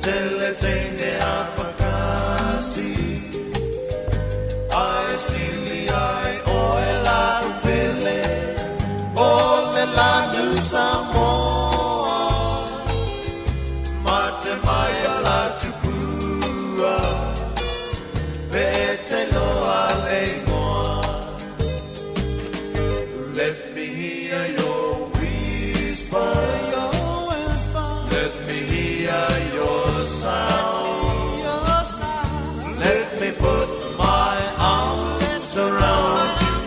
Tele teine a whakasi Ae sili ai oe la upele O le lanu Samoa Mate mai a la tupua Pe te loa le ingoa Let me hear your whisper Let me hear your sound Let me put my arms around you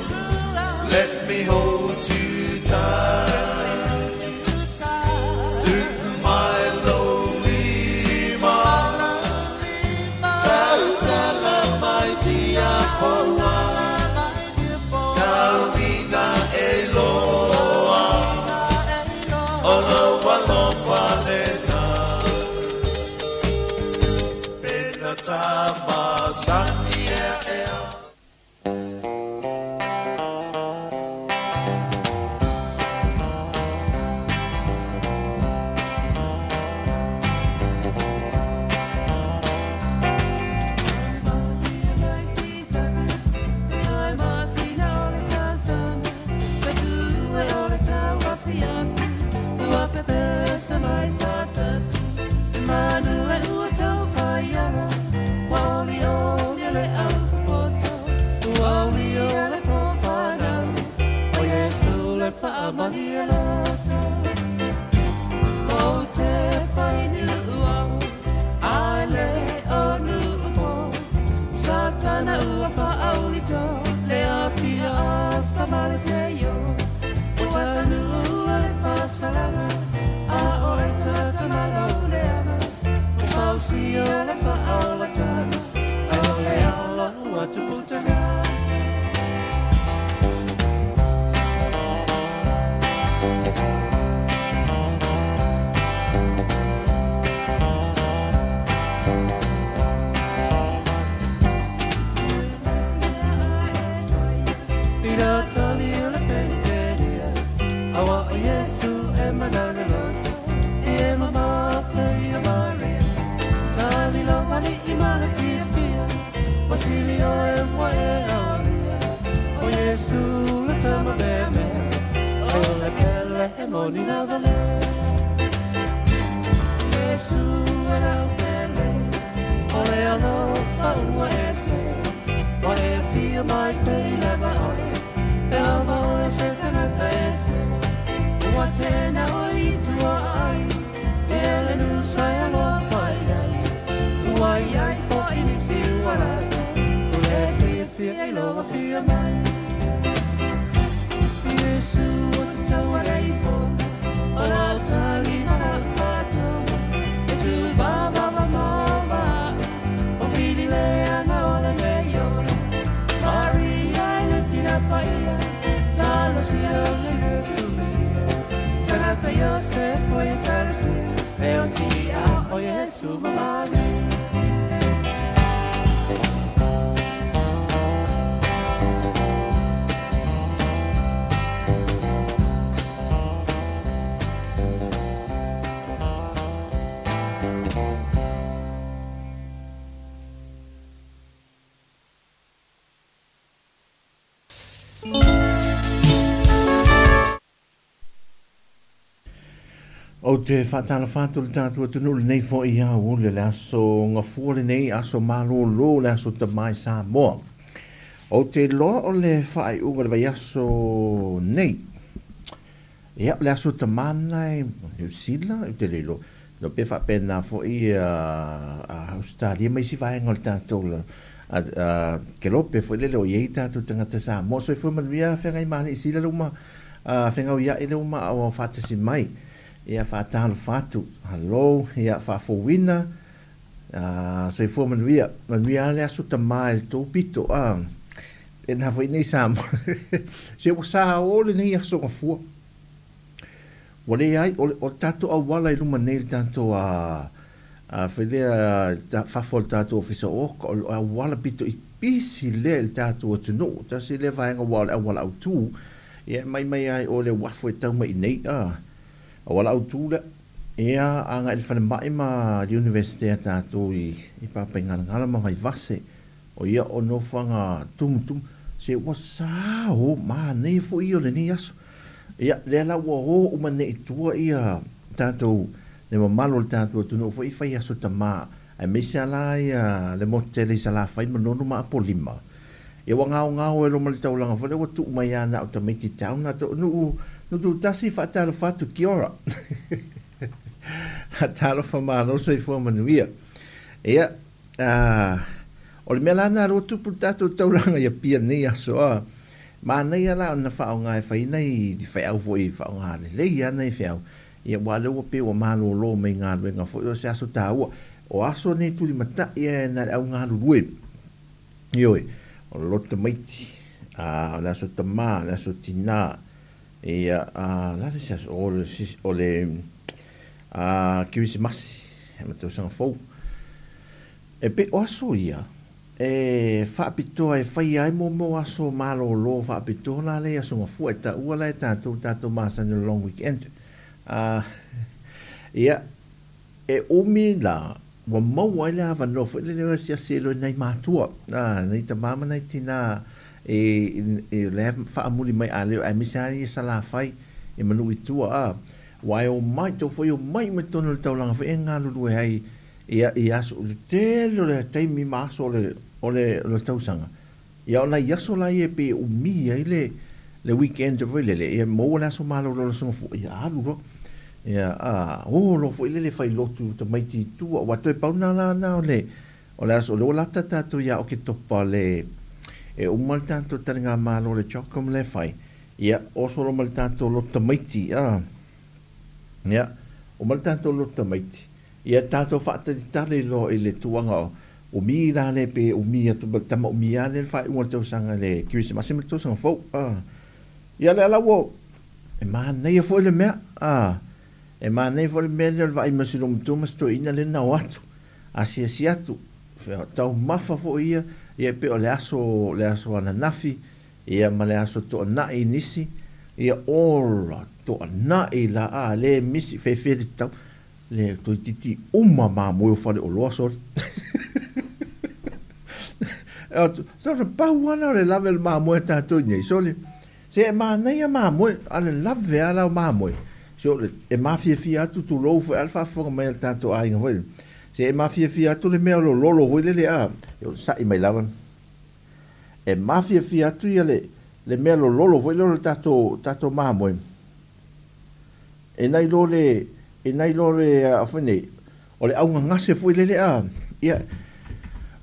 Let me hold you tight Tuku mai lou lima Tautala mai tia poua Tauina e loa O lou alofa lena Pena tama sani ea ea. Ou te whaatalofa atu le tātou atunuu lenei foi i aoauli o le aso Gafua lenei, aso malōlō le aso Tama i Samoa. Ou te iloa o le faaiuga o le vaiaso nei. Ia, o le aso Tama lena i Niu Sila, ou te le iloa. No pe faapena foi a Ausetalia ma isi vaega o le tatou kelope foi lele o i ai tatou tagata Samoa. Soifua manuia feagai ma Alii Sila le uma fegauiaʻi le uma aoao faatasi mai. Ia faatalofa atu. Hello, ia faafouina. Soifua manuia. Manuia lava le aso Tama i le tou pito. Pena foi nei Samoa. Se ua sao lenei aso Gafua. Ua leai, o le, o le tatou auala i luma nei le tatou a, a foi lea, fafo o le tatou ofisa o oka, o le auala pito i pisi lea i le tatou atunuu. Tasi lea vaega aua o le auala autu, ia e mai mai ai o le uafu e tau mai i nei, a, auala autu lea. Ia, agai i le falemai ma le Iunivesite a tatou i Papaigalagala ma Vaivase. O ia o nofoaga tumutumu. Se ua sa o manaia foi ia o lenei aso. Ia, lea la ua o uma nei i tua ia tatou le mamalu o le tatou atunuu foi i fai aso tama, aemaise lava la ia le motu tele i Salafai, Manono ma Apolima. Ia ua gaogao e loma le taulaga foi lea ua tuu mai lava na o tamaiti town na to nuu tutasi faatalofa atu kia ora. Faatalofa malo soifua manuia. Ia, o le mea la lena ua tupu le tatou taulaga i Apia nei aso a. Manaia la ona faaaoga e fai nai feau foi faaaoga lelei lava nai feau. Ia aua o lea ua pei ua malolo mai galuega foi o se aso taua. O aso nei tulimatai e na le au galulue. Ioe, o le loto tamaiti, o le aso tama, o le aso tina, ia, o le a le isi aso? O le Kerisimasi ma tausaga fou. E pei o aso ia e faapitoa e faia ai mo mo aso malolo faapitoa la le aso gafua e taua la e tatou tatou masani o le long weekend. Ia, e umi la ua maua ai le avanoa foi lele o asiasi ai loa i nai matua, nai tama ma nai tina i lea faamuli mai a leo aemaise lava ia Salafai i Manuu i tua, aua e omai tou foi omai uma i totonu o le taulaga foi e galulue ai ia i aso le tele o le taimi ma aso o le o le o le tausaga. Ia o nai aso la ia e pei e umi ai le le weekend foi lele, ia maua le aso malolo o le aso Gafua, ia alu loa. Ia a o loa foi lele fai lotu tamaiti i tua, aua toe pau na la na o le o le aso o lea ua lata tatou ia Oketopa le e uma le tatou taligamalo le CHOGM lea e fai, ia oso loa ma le tatou lotu tamaiti, a. Ia, uma le tatou lotu tamaiti, Ia tatou faatalitali loa i le tuaga o umi la le pe umi atu ma le tama umi lava lea le faaiuga o le tausaga i le Kerisimasi ma le tausaga fou. Ia lea la ua e manaia foi le mea, e manaia foi le mea lea o le vaai mai o si loomatua ma si toeaina lea na o atu, asiasi atu, taumafa foi ia, ia e pei o le aso, le aso ananafi, ia ma le aso toanai nisi, ia ola toanai la, a le misi, fefe le tau. Le toeitiiti uma mamoe o faleoloa sole. So le pau lava o le lave o le mamoe a tatou nei sole. Se e manaia mamoe, a le lave lava la o mamoe. Se o le e mafiafia atu tulou foi a le faafofoga mai a le tatou aiga foi. Se e mafiafia atu le mea o le lolo foi lele a, e sa'i mai lava. E mafiafia atu ia le le mea lololo foi lele o le tatou tatou mamoe. E nai lo le, e nai lo le, a foi nei, o le augagase foi lele a, ia,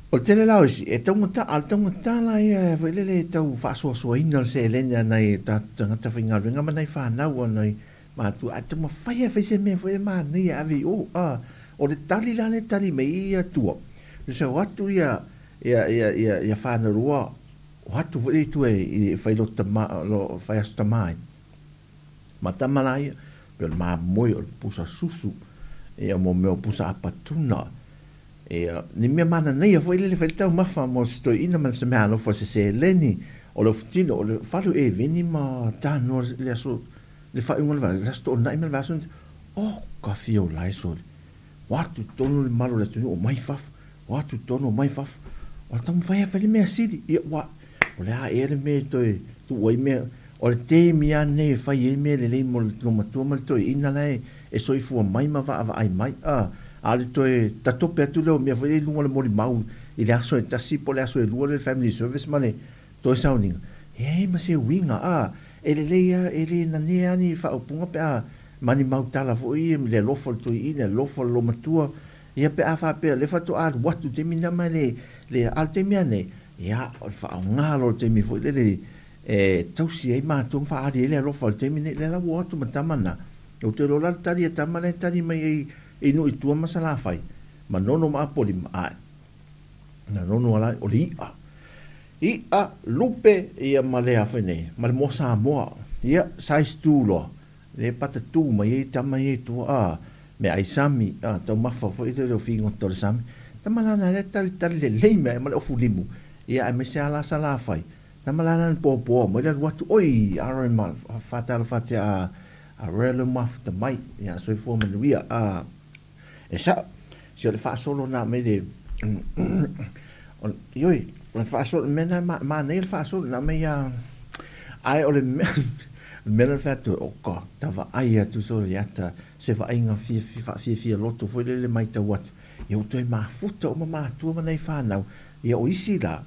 o le tele la o isi, e taugata, a le taugata la ia foi lele e tau faasoasoaina le seleni a nai tatou tagata faigaluega ma nai fanau a nai matua, ae taumafai e fai se mea foi e manaia e ave i o, a, o le tali la lea e tali mai ai ia tua, e sau atu ia, ia, ia, ia, ia fanalua, o atu foi lea i tua e fai lo tama, lo, fai aso tama ai. Ma tama la ia, pei o le mamoe, o le pusa susu, ia mo mea o pusa apatuna, ia ni mea mananaia foi lele fai le taumafa mo se toeaina ma se meaalofa se seleni, o le ofutino, o le falu eveni ma tanoa le aso le faaiuga o le vaiaso, le aso toonai ma le vaiaso, oh ka fia o lae sole. O atu tonu le mamalu o le atunuu o mai fafo, o atu tonu o mai fafo. O le taumafai lava e fai le mea sili. Ia, ua, o le a ea le mea e toe tuu ai mea, o le taimi lava lenei e fai ai mea lelei mo le matua ma le toeaina la e soifua mai ma vaavaai mai. A, a o le toe tatope atu lea o mea foi lea i luga o le molimau i le aso e tasi po o le aso e lua lea le family service ma le toe sauniga, e leai ma se uiga. A, e lelei lava, e le nanea lava ni faaupuga pe a ma ni mau tala foi ia, le alofa o le toeaina, le alofa o le loomatua, ia pe a faapea o lea faatoa alu atu i le taimi lena ma le, le, a o le taimi lava lenei, ia, o le faaaoga loa o le taimi foi lele e tausi ai matou ma faaali ai le alofa o le taimi lenei, lea la ua o atu ma tama na. Ou te iloa la le tali a tama lea e tali mai ai i nuu i tua ma Salafai, Manono ma Apolima, ae na nono ala o le i'a. I'a, lupe, ia ma le a foi nei, ma le moa Samoa. Ia, size tu loa. Le pata tu mai ai tama ia i tua, a, meaai sami, a, taumafa foi le leo figota o le sami. Tama la na lea talitali lelei mai ma le ofu limu, ia aemaise lava la Salafai. Tama la na poapoa mai le alu atu, oi, RM, faatalofa atu a, A rare le mafuta mai, ia soifua manuia. A e sa'o, se o le faasolo na aumai le ioe, o le faasolo, mea na manaia le faasolo na aumai a ae o le mea le mea na fai atu, o ka ta vaai atu solo i ata se vaaiga fiafia faafiafia loto foi lele matau atu, ia ua toe mafuta uma matua ma nai fanau, ia o isi la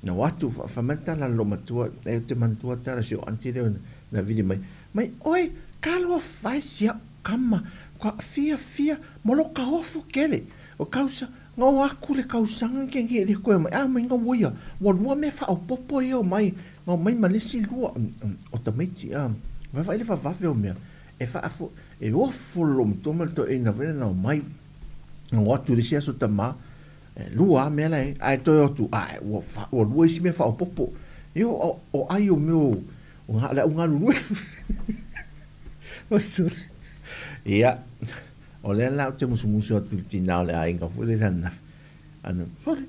na o atu fai mai le tala a le loomatua, e ou te manatua le tala a si ou aunty lea na vili mai, mai oe talofa e si au kama ka fiafia ma lo ka ofo kele o kausa nga o aku le kausaga ke nge le koe mai a mai nga ua ia ua lua mea faaopopo ia o mai nga o mai ma le isi lua o tamaiti a vaivai le vavave o mea e faafo e ofo le loomatua ma le toeaina foi lea na o mai na o atu i le isi aso tama E lua a mea la e, ae toe o atu, ae ua, ua lua isi mea faaopoopo. Io, o, o ai o mea o, o nga, le au galulue. Oi sole. Ia, o lea la ou te musumusu atu i le tinā o le aiga foi lele ananafi. Ana, sole,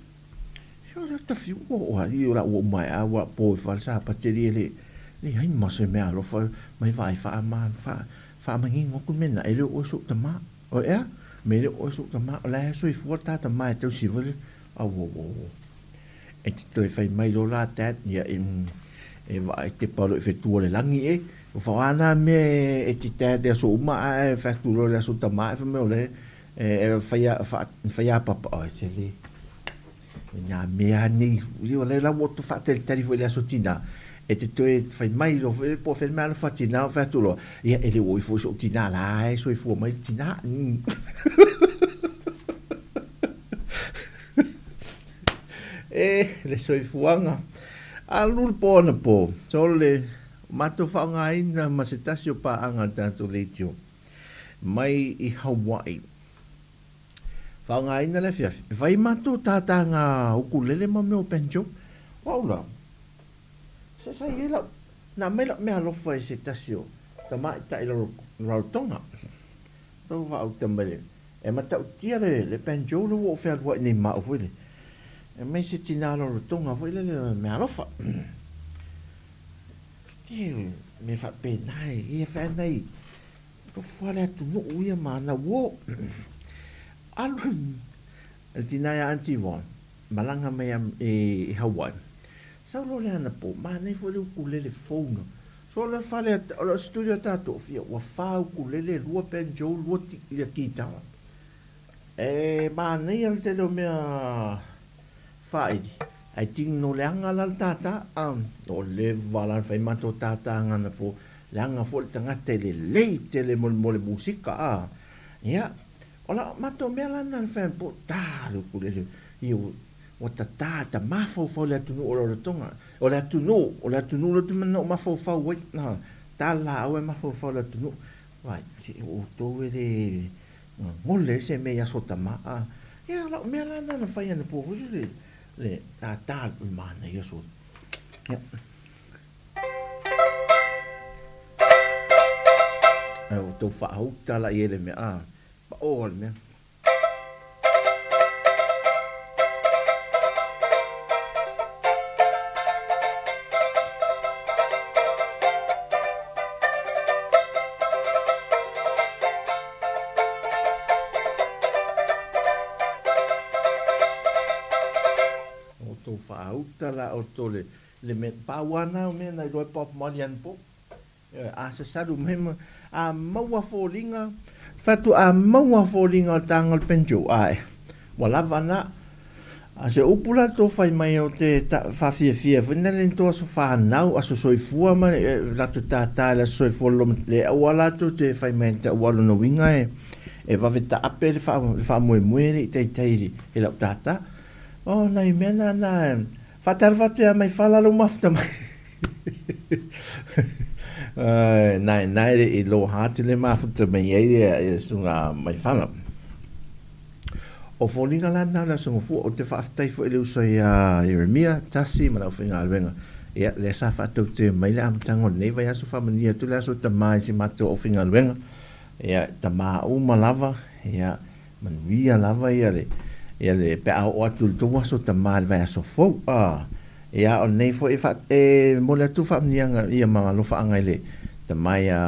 sole o tafiu, o, o ali o la ua uma ae a ua po i fale sa pateli e le, leai ma se mea alofa mai vaai faa, faa, faamanino atu le mea lena, e le o oe so'u tamā. O ea, me le oe so'u tamā, o la e soifua le ta tamā e tausi foi le, auauau. E te toe fai mai loa la Dad, ia e, e vaai te pa loa i fetu o le lagi e, o whaoa nā mea e te Dad e aso uma ae fai atu loa i le aso tamā e fai mai o le e, e whai, whai a papa, oi se le, Nā mea nei, o le la ua tu whaatalitali foi le aso tinā, e te toe whai mai lo foi po whai mai alofa tinā o whai atu loa, ia e le oi foi so'u tinā la e soifua mai le tinā. E le soifuaga. Alu le po anapo, sole, matou faaaogaina ma se tasi o paaga a le tatou leitio mai i Hawaii. Faaaogaina le afiafi e fai matou tātāga ukulele ma mea o banjo. O au la, se sa i ai lau, na aumai lau meaalofa e se tasi o tamaitai Rarotonga. Tau faauta mai le, e matautia le, le banjo le ua ou fealuai nei ma au foi le, e aumai se tinā Rarotonga foi lele meaalofa. E, me faapena e, ia whanau, Tofa le atunuu ia ma ana uo. Alu le tina ia Aunty Yvonne, malaga mai i Hawaii. Sau loa le anapo, manaia foi le ukulele fou na. So o le fale, o le studio a tatou, fia, ua fa ukulele, lua banjo, lua ia kitawa. E manaia le tele o mea faaili. Ae tino leaga la le tātā, o leva la na fai matou tātāga anapo, leaga foi le tagata e lelei tele mo le musika, a. Ia, o la matou mea la na na fai anapo, tā le ukulele, ia ua tatā, ta mafaufau le atunuu o Rarotonga. O le atunuu, o le atunuu lea ou te manao mafaufau ai, a, tā laau e mafaufau le atunuu. Vai, se o outou e le gole se mea i aso tama, a. Ia, o lau mea la na na fai anapo foi le, le tātā le manaia so. Ia. Ai o tou faauta la i ai le mea, a, paʻō le mea. O tou faauta la outou le le mea pau lava na o mea na iloa e Bob Marley anapo. A sasalu mai ma a maua foliga fatu a maua foliga o le taga o le banjo ae ua lava na. A se upu la tou fai mai o te faafiafia foi na le tou aso fanau aso soifua ma latou tātā i le aso soifua le aua latou te fai mai te aua lona uiga e vave taape le faamoemoe le i taitai i lau tātā. O nai mea na na faatalofa atu ia mai fala lou mafuta mai. Ai, nai nai le i loha atu le mafuta mai ai ia ia suga mai fala. O foliga la na le aso gafua, ou te faafetai foi i le uso ia Ieremia, Tasi ma le aufaigaluega. Ia, lea sa faatautee mai le amataga o lenei vaiaso faamanuia atu le aso tamā i si matou aufaigaluega. Ia, tamā uma lava, ia, Manuia lava ia le ia le pe a oo atu i le tou aso tama i le vaiaso fou. A, ia o lenei foi e fa e momoli atu faamanuiaga ia ma alofaaga i le tama ia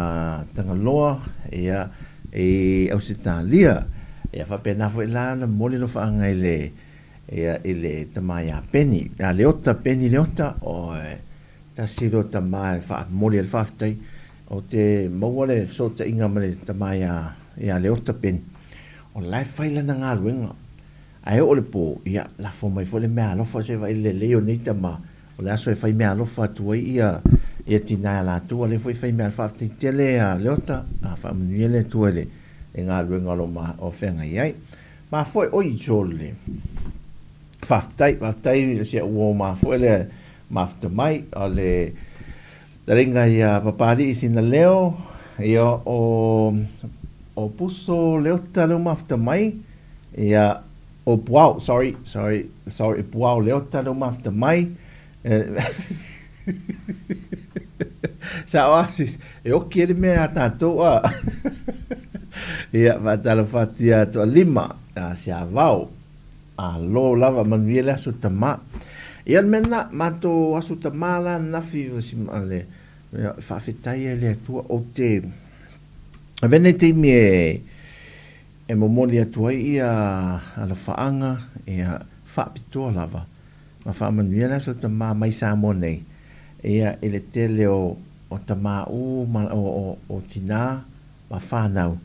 Tagaloa, ia, i Ausetalia. Ia faapena foi la ona momoli alofaaga i le, ia, i le tama ia Peni, ia Leota, Peni Leota, oi, tasi lea o tama e faamomoli ai le faafetai. Ou te maua le fesootaiga ma le tama ia, ia Leota Peni, o la e fai lana galuega. Ae oo i le po, ia, lafo mai foi le meaalofa se vaai i le lelei o nei tama, o le aso e fai meaalofa atu ai ia, ia tina ia latou, a o lea foi e fai mea faafetai tele ia Leota, a faamanuia le Atua i le, le galuega o lo ma, o feagai ai. Mafoe, oi, sole. Faafetai, faafetai si au uo mafoe le mafuta mai, o le taleiga ia Papalii sina leo, ia o, o Puso Leota leo mafuta mai, ia, o Puao, sorry, sorry, sorry, Puao Leota leo mafuta mai, Sao Asis, e oki ai le mea a tātou a. Ia, faatalofa atu ia Toalima, a Siavao, Alo lava manuia le aso tama. Ia le mea lena, matou aso tama la ananafi le faafetai ai le Atua ou te avea nei taimi e e momoli atu ai ia alofaaga ia faapitoa lava ma faamanuia le aso tama mai Samoa nei ia i le tele o o tama uma o o o tina ma fanau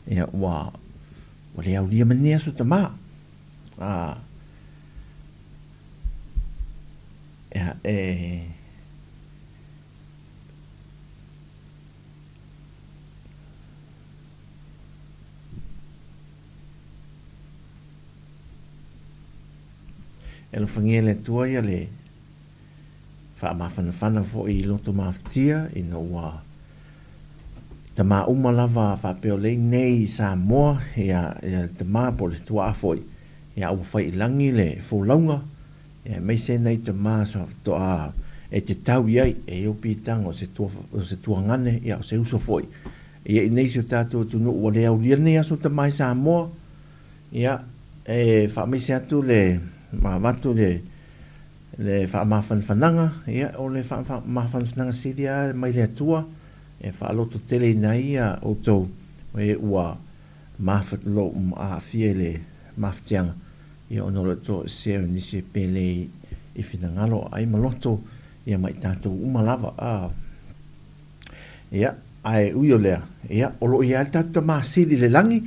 ia ua Ua le aulia mai lenei aso tama. A, ia, e, e alofagia e le Atua ia le faamafanafana foi i loto mafatia ina ua Tama uma lava faapea o lea nei i Samoa, ia, ia le tama po o le tuaa foi, ia ua fai i lagi le folauga, ia aemaise nai tama sa faatoa e te tau i ai, e i ou piitaga o se tua, o se tuagane, ia o se uso foi. Ia i nei si o tatou atunuu ua le aulia lenei aso tama i Samoa, ia e faamaise atu le, ma avatu le, le faamafanafanaga, ia o le faamafanafanaga sili lava mai le Atua, e faalototeleina ai ia outou e ua mafa, lo aafia i le mafatiaga, ia ona o le toesea o nisi e pele i finagalo ai ma loto ia ma i tatou uma lava. A. Ia, ae ui o lea, ia, o lo o i ai le tatou Tama Sili i le lagi,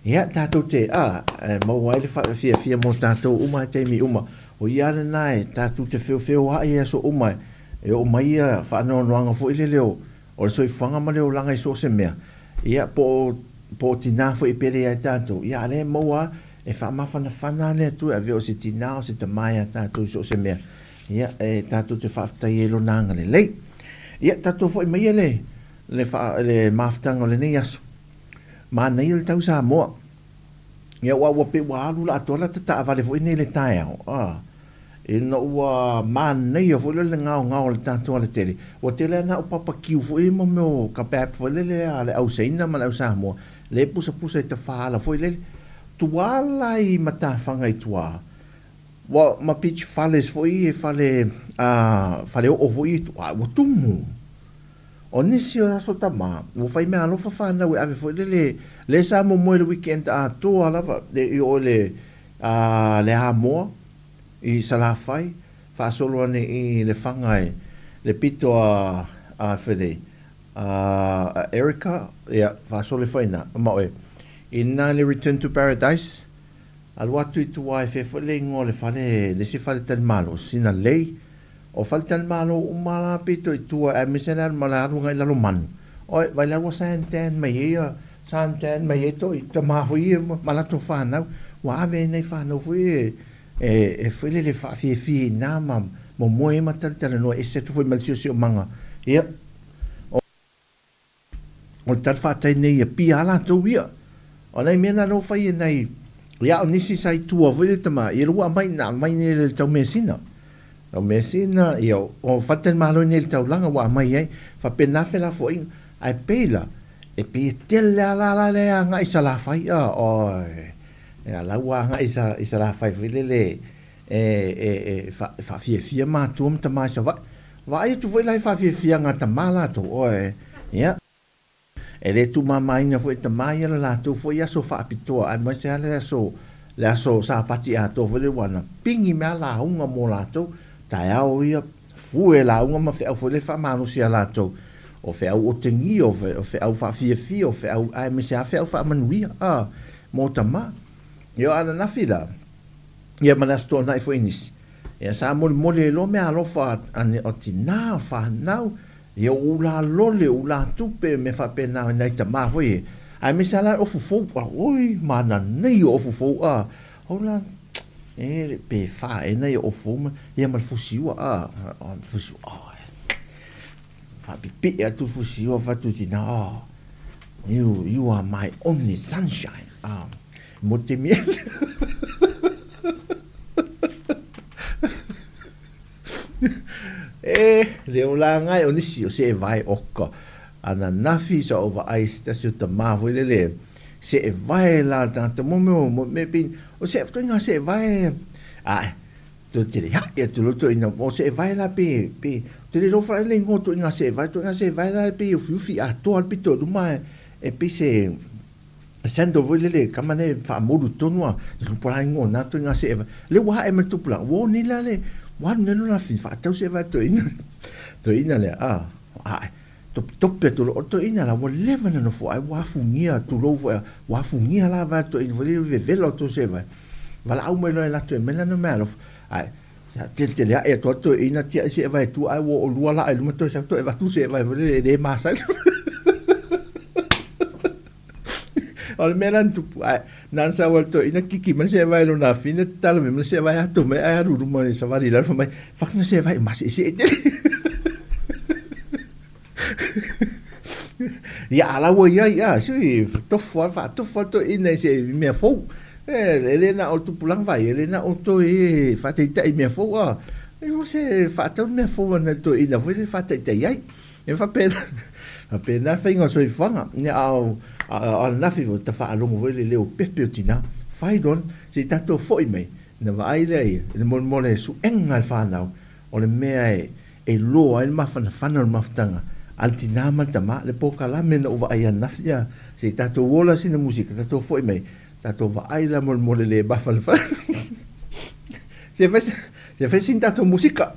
ia, tatou te, a, e maua ai le fiafia mo tatou uma i taimi uma. O ia lena e tatou te feofeoai i aso uma, e oo mai ia faanoanoaga foi lele o, o le soifuaga ma le olaga i so o se mea, ia, po o, po o tinā foi e pele ia i tatou, ia, a lea e maua lava, e faamafanafana lava le Atua e avea o se tinā, o se tamā ia tatou i so o se mea. Ia, e tatou te faafetai ai i Lona agalelei. Ia, tatou foi mai le, le, fa, le mafutaga o lenei aso. Manaia le tau Samoa. Ia, ua, ua pe ua alu la atoa la ta taavale foi nei le taeao. Ah, ina ua manaia foi le gaogao o le tatou alatele. Ua tele lava na o papakiu foi ma mea o kebab foi lele a le au Saina ma le au Samoa. Le pusapusa i tafaala foi lele. Tua la i matafaga i tua. Ua ma beach fales foi e fale a fale oo foi i tua, ua tumu. O nisi o aso tama, ua fai mea alofa whanau e ave foi lele, le sa momoe le weekend atoa lava, le i o le, a, le Hamoa, i Salafai, faasolo ane i Lefaga e le pito a, a whele, a, a Erica, ia, faasolo e whaina, ma oe. Ina le Return to Paradise, Alu atu i tua e fea foi le ingoa o le fale, le isi fale talimalo, sina lei. O fale talimalo uma la pito i tua aemaise le alu ma le alu agai Lalomanu. Oi, vai la ua suntan mai ai ia, suntan mai ai toi tama foi ia ma latou fanau. Ua ave ai nai fanau foi e, e, e foi lele faafiafia i ina ma momoe ai ma talatalanoa ese atu foi ma le siosiomaga. Ia, O le tali fatai nei ia pia a latou ia. O nai mea na no fai e nai ia o nisi sa i tua foi le tama ia lua mai na mai nei le tau mesina. Tau mesina ia o faten malo nei le taulaga ua mai ai faapena felafoaiga ae pei la e pei e tele a la la le agai i Salafai a oi ia la ua agai i Salafai foi lele e e e faafiafia matua ma tama i Savaii. Vaai atu foi la i faafiafiaga a tama latou oi ia. E le tuumamaina foi e tamā ia le latou foi aso faapitoa, aemaise lava le aso le aso Sapati atoa foi lea ua na pigi mai lava lauga mo latou, taeao ia, fue lauga ma feau foi lea e faamalosi ia latou, o feau otegia, o feau faafiafia, o feau aemaise lava feau faamanuia, a, mo tamā. Ia o ananafi la, ia ma le Aso Toonai foi nisi, ia sa molimoli ai loa meaalofa a o tinā, o fanau, ia o ulalole, o ulatupe, mea faapena i nai tamā foi e, aemaise lava la le ofu fou, a, oi, mananei o ofu fou, a, hola, e, pe faaena ia ofu fou ma, ia ma le fusiua, a, a, fusiua, a, faapipii atu le fusiua, fai atu i tinā, oh, you, you are my only sunshine, a, mo te mea. E, le o laga e o nisi o seevae oka. Ananafi sa ou vaai se tasi o tamā foi lele, seevae la le tagata mo mea o me pei o se ituaiga seevae ae toe tele haʻi atu loa ituaiga o seevae la pe pe ou te le iloa faaele le igoa o ituaiga seevae ituaiga seevae la e pei e ufiufi atoa le pito i luma e pei se sandal foi lele kama nei faamolu tonu a lupa la ingoa na ituaiga seevae lea ua ae mai le tupulaga ua oni la le ua alu nei lona afine faatau seevae toeaina toeaina lea a ae topetope atu loa o toeaina la ua leva ona nofo ae ua afugia tulou foi ua afugia la vae toeaina foi lele vevela o tou seevae valaau mai loa e latou e aumai lana meaalofa ae sa teletele ae atu lava toeaina tiai seevae i tua ae ua oolua laa i luma toe sau toe avatu seevae foi lele e le masani. O le mea la na tupu, ae na ona sau lava le toeaina kiki mai le seevae i lona afine, tatalo mai ma le seevae ato mai ae alu i luma i le savali i lalo fai mai, faki na seevae i maseesee tele. Ia a la ua iai a, sui, tofu lava, faatofu lava le toeaina i se mea fou. E le na o le tupulaga vai, e le na o toe e faataitai i mea fou a. E o se faatau le mea fou a nai toeaina foi lele faataitai ai. E faapena, faapena le faiga o le soifuaga. Ia a o, a o ananafi foi, ta faalogo foi i le leo pepe o tinā. Fai loa, se i tatou foi mai, ona vaai lea i le molemole suega a le fanau, o le mea e, e loa ai le mafanafana o le mafutaga a le tinā ma le tamā. Le polokalame na ou vaai ananafi, ia, se i tatou ola sina musika, tatou foi mai, tatou vaai la molemole le mafanafana. Se fai, se fai sina tatou musika.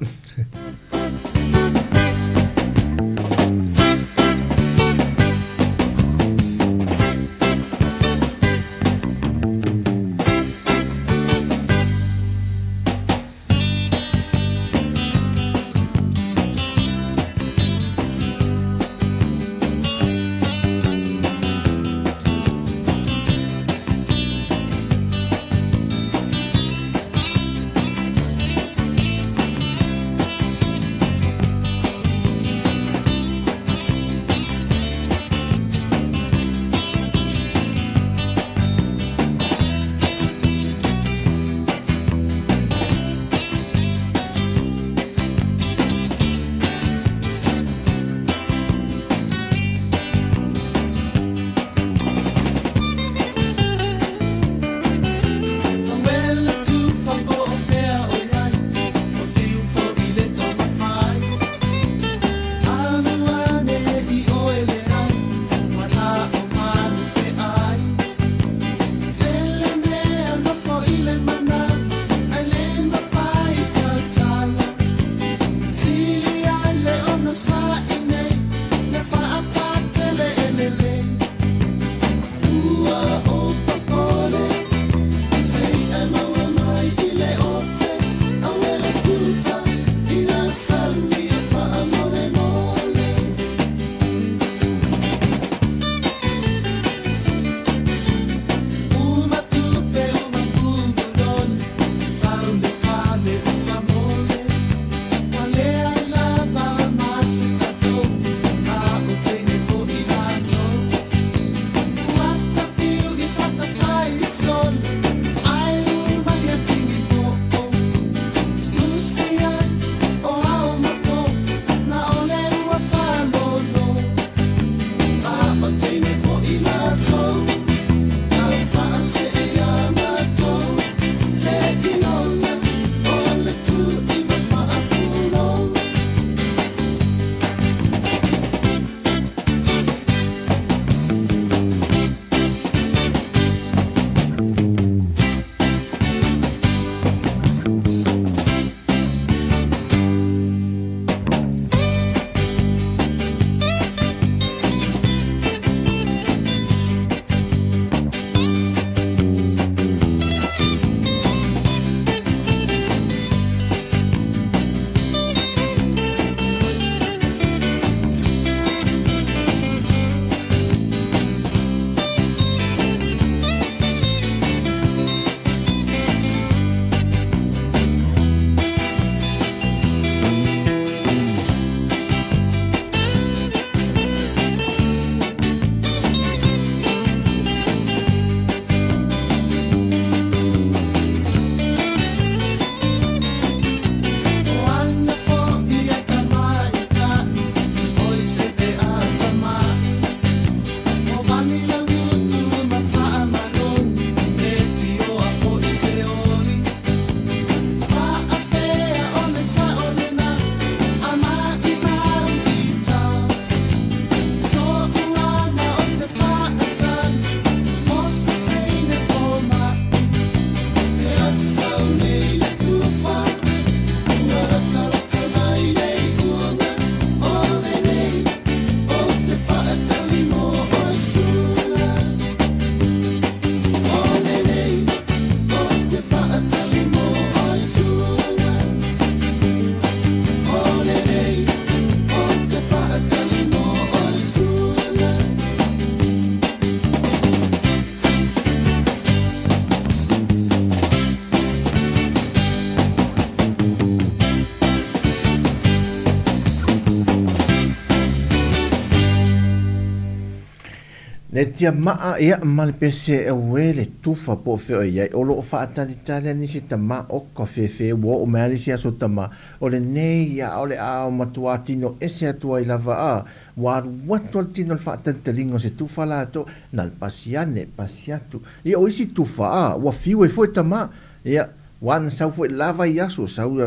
Le tiamaa, ia, ma le pese, auē le tufa po o fea o i ai. O lo o faatalitali a nisi tama oka fefe ua oo mai lava le isi aso tama o lenei, ia, o le a matuā tino ese atu ai lava a ua alu atu a le tino i le faatalitaliga o se tufa latou, na le pasi ane, pasi atu. Ia, o isi tufa a ua fiu ai foi tama, ia, ua na sau foi lava i aso, sau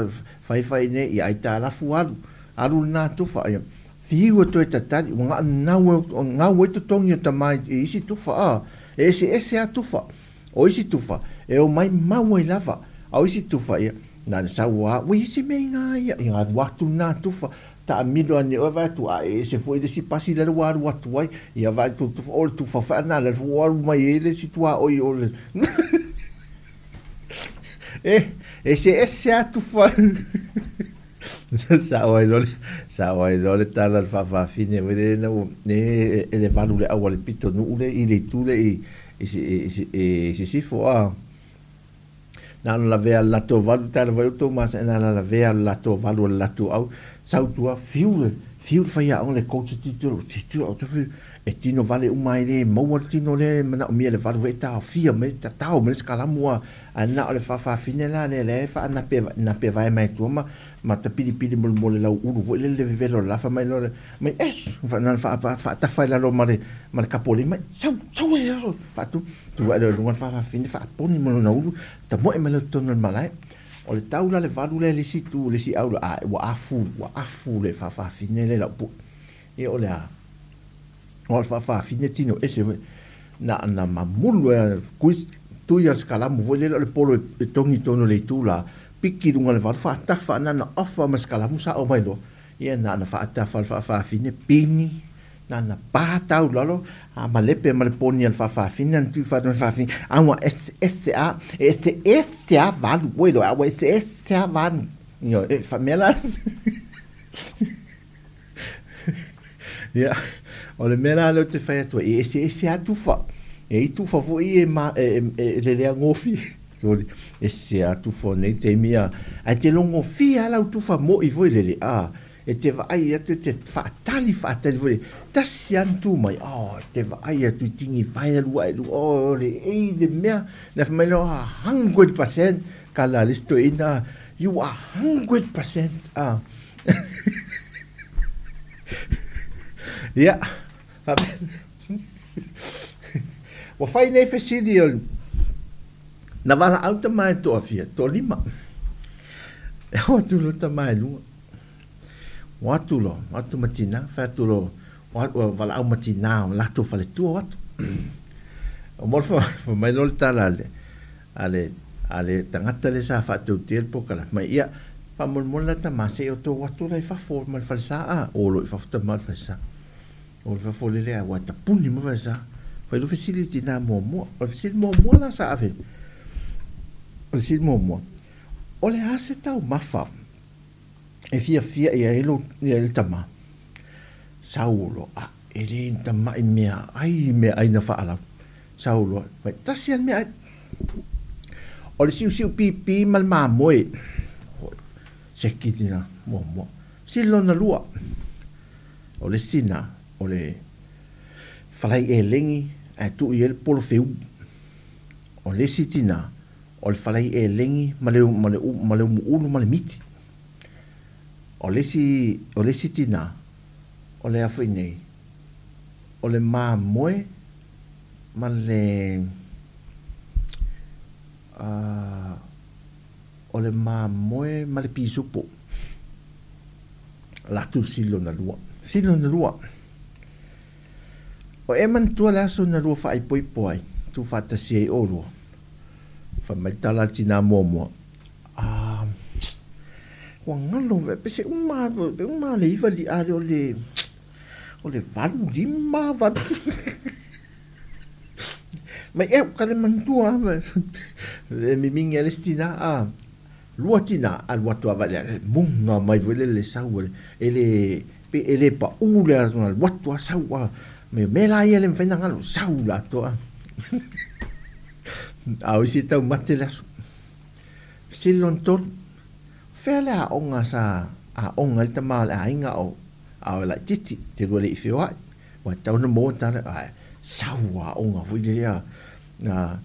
faifai nei, ia, aitalafu alu, alu lena tufa, ia. Fiu e toe tatali, ua gau gau ai totogi o tama i isi tufa, a, e eseese a tufa. O isi tufa, e omai mau ai lava, a o isi tufa, ia, na ona sau a, ua i ai se mea i gā ia, ia alu atu lena tufa, taamilo ane oe vaai atu, a e ese foi le isi pasi lea ua alu atu ai, ia vaai atu tufa, o le tufa foi lena lea ua alu mai ai le isi tuaoi o le e eseese a tufa. Sao ai loa le, sao ai loa le tala a le faafafine foi lele na ua, e, e le valu le ʻau a le pitonuu le i le itu le i, i, i, i, i sisifo, a. Na ona lavea le latou valu, tala foi outou masa, na ona lavea le latou valu a le latou ʻau, sau tua, fiu le, fiu le faiaoga le coach e tilotilo, tilotilo au tafe, e tino vale uma ai le maua le tino lea e manaomia le valu foi e taofia mai, tatao mai le sikalamu a, Ae na o le faafafine la lea lea e faanape nape vae mai tua ma ma tapilipili molemole lau ulu foi lele le vevelo la fa mai loa mai es fa na fa faatafa i lalo ma le ma le kapoli mai sau sau e alo faatu tu ai le luga le faafafine faaponi ma lona ulu tamoe mai le totonu o le malae o le tau la le valu lea le isi tu le isi au a ua afu ua afu le faafafine le lau puʻe ia o le a O le faafafine tino ese foi na na mamulu e kui tui a sikalamu foi lele o le polo e togi i totonu o le itu la piki i luga o le valu faatafa na na ofa ma sikalamu sao mai loa ia na na faatafa le faafafine pini na na pa tau lalo a malepe ma le poni a le faafafine na tui faatu le faafafine a ua ese ese a ese ese a valu oi loa a ua ese ese a valu ioe e faamea la Ia, o le mea la lea ou te fai atu ai, e eseese lava tufa. E i ai tufa foi ia e ma, e, e, e leleagofie. Sorry, ese lava tufa o nei taimi a, ae te logofie lava lau tufa moi foi lele, a, e te vaai atu e te faatali faatali foi lele, tasi lava na tu mai, oh, e te vaai atu i tini vae alu ae lua, oh, o le ei le mea, na fai mai loa, 100%, kala a le isi toeaina, you are 100%, a. Ia, ua fai nei fesili o na valaau tama e toafia, toalima. E o atu loa tama e lua. O atu loa, o atu ma tina, fai atu loa, o valaau ma tina o latou faletua o atu. O mo le fa mai loa le tala a le, a le, a le tagata lea sa faatautia le polokalame, mai ia, faamolemole la tama se i outou atu la i fafo ma le falesa a, o lo i fafo tama o le falesa. O le fafo lele a ua tapuni ma falesa. Fai loa fesili i le tinā muamua. O le fesili muamua la sa ave, o le fesili muamua, o le a se taumafa e fiafia i ai lo i ai le tama? Sau loa, a, e le ni tama'i meaai meaai na faalau. Sau loa, fai tasi a le meaai. O le siusiu pipī ma le mamoe. Seki lena muamua. Sili lona lua, o le isi lena, o le falai elegi ae tuu i ai le polofeu. O le isi tina, o le falai elegi ma le, ma le, ma le umuulu ma le miti. O le isi, o le isi tina, o le a foi nei, o le mamoe ma le o le mamoe ma le pisupo. Latu le sili lona lua. Sili lona lua. O e manatua le aso na lua faaipoipo ai, tuufaatasi ai oulua. Fai mai le tala a le tinā muamua, Ah, ua galo, pe se uma, pe uma le iva li, a o le, o le valu lima, valu. Mai e ka le manatua, le mimingi a le isi tinā, a, lua tinā, alu atu lava i le muga mai foi lele le sau e le, pe e le paʻu le alu atu a sau a, me mea la ia e le mafai ona galo, sau le atoa. A o isi e taumate le aso. Fesili lona tolu, fea le aoga sa aoga ai le tama o le aiga o a o laitiiti, te lua le i feoai, ua tatau ona maua tala, ae Sau aoga foi lea. A,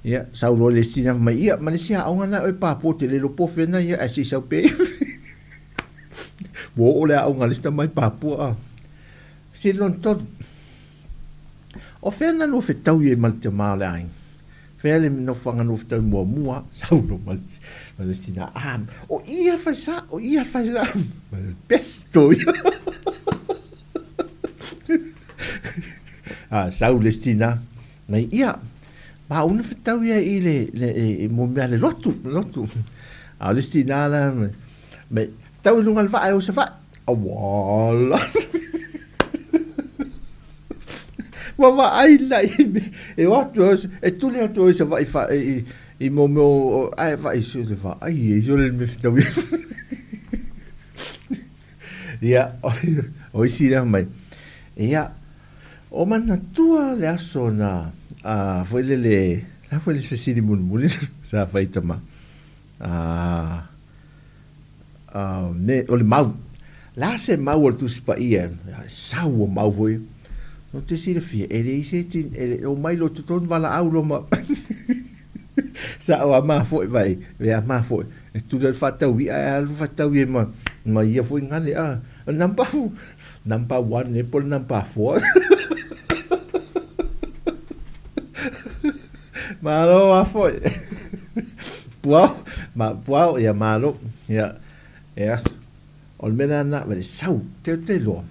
ia, sau loa le isi na fai mai, ia, ma le isi aoga lena oe Papua ou te le iloa po o fea lena ia, ae se i sau pea ia. Ua oo le aoga a le isi tama i Papua, a. Fesili lona tolu, O fea na lua fetaui ai ma le tama o le aiga? Fea le nofoaga na lua fetaui muamua? Sau loa ma le isi tina, a, o i a fai sa, o i a fai sa, ma le pesto ia. A, sau le isi tina, mai ia, ma una fetaui ai i le, le, i, mo mea le lotu, lotu. A o le isi tina la, mai, tau i luga o le vaa e o i Savaii. Auala. Ua vaai la i e o atu e tuli atu i Savaii fa i i mo mea ae vaai se le vaai e i le mea fetaui. Ia, o isi lea mai. Ia, o manatua le aso na a foi lele, la foi le fesili mulimuli sa fai tama. A me, o le mau. La se mau o le Tusi Paia, sau o mau foi. No te silafia, e leai se tin, e le, o mai lo totonu valaau lo ma. Sa o a mafoe vai, e a mafoe. E tuli al whātau i a alu whātau i ma, ma ia foi ngane a. Number, number one, e pole number four. Malo a foi. Puao, ma puao ia malo. Ia e as. O le mea lena va le sau, te te loa.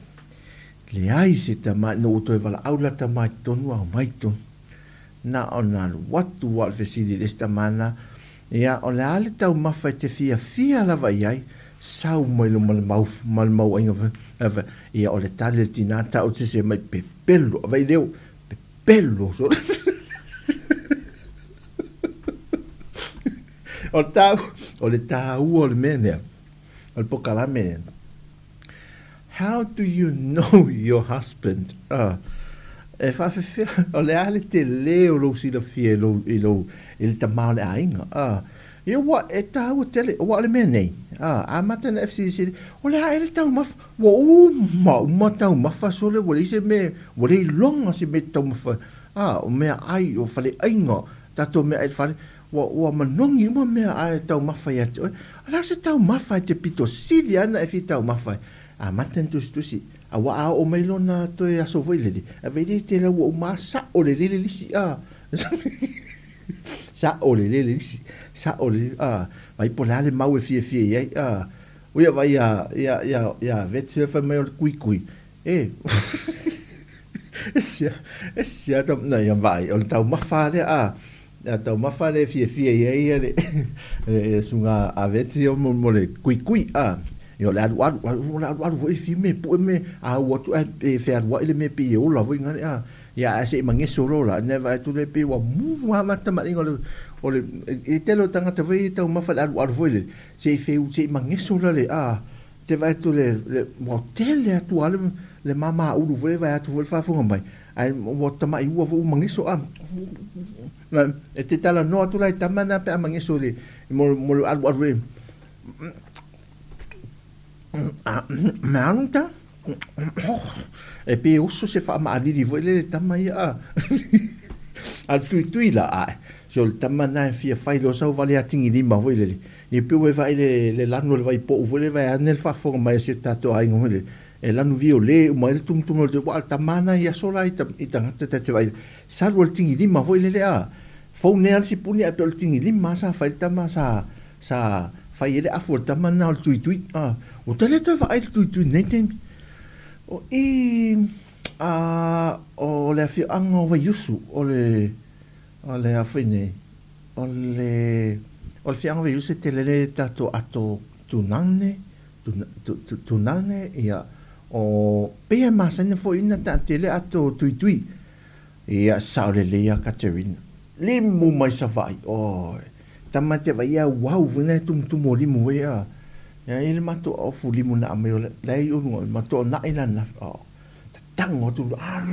Leai se tama no ua toe valaau lata mai totonu a omai totonu. Na ona alu atu a o le fesili i le isi tama na, ia o le a le taumafa e te fiafia lava i ai, sau mai lo ma le mau ma le mau aiga ia o le tali a le tina tau te se mai pepelo, vai leo, pepelo solo. O le tāua, o le tāua o le mea lea, o le pokalame lea. How do you know your husband? E faafefea, o le a le tele o lou silafia i lou, i lou, i le tama o le aiga. Ia ua, e tāua tele, ua o le mea nei. Amata na FCC, o le a e le taumafa, ua uma, uma taumafa sole, ua leai se mea, ua le iloga se mea taumafa. O mea ai, o faleaiga, tatou mea ai le fale, Ua, ua manogi uma mea a e taumafa ia te oe. O le a se taumafa e te pito sili ana e fia taumafa ai? Amata ona tusitusi, a ua a oo mai lona toe aso foi lele, a vei le tele ua uma a sao lelei le lisi, a. Sao lelei le lisi, sao lelei, a. Vai po o le a le mau e fiafia i ai, a. Ui a vai ia, ia, ia, ia Vetse fai mai o le kuikui, e. E sia, e sia, na ia vaai, o le taumafa lea, a. Ea taumafa le fiafia i ai le le suga a Veti o mo le kuikui a ia o le alualu o le alualu foi fia me pue me a ua atu ae e fealuai le mea pei e ola foi ngale a ia ae se i mageso loa la ne vaai atu le pei ua mu a ma tamalii o le o le e tele o tagata foi e taumafa le alualu foi le se i feu se i mageso la le a te vaai atu le, le ua tele atu a le, le māmā ulu foi le vaai atu foi le faafofoga mai ae ua tama'i ua foi ua mageso a e te talanoa atu la i tama na pe a mageso le mo, mo le alualu e mea anu ta e pei e oso se faamaalili foi le le tama ia a a le tuitui la ae so le tama na e fia fai loa sau vale atigilima foi lele Ia pei ua e vaai le, le lanu o le vai po'u foi lea vaeane le faafofoga mai a si o tatou aiga foi lele, e lanu viole uma ai le tumutumu o le ua'a le tama na i aso la i, ta, i tagata ta te vaai, salu o le tigilima foi lele a, fou nei a le sipuni ae pei o le tigilima a sa fai le tama sa, sa fai ai le afu o le tama na o le tuitui, a, ua toe le toe vaai le tuitui i lenei taimi. O i, a, o le afioaga o Vaiusu, o le, o le a foi nei, O le o le fiaga veiusa e tele le tatou ato tunane, tunane, ia, o pei e masani foi ina taatele ato tuitui. Ia, sao lelei ia Katerina. Limu mai Savaii, oi. Tama te vai ia uau foi na e tumutumu o limu foi ia. Ia i le matou ofu limu na aumai o la e i uluga, matou na'i la na, oh. Tatango atu, ah,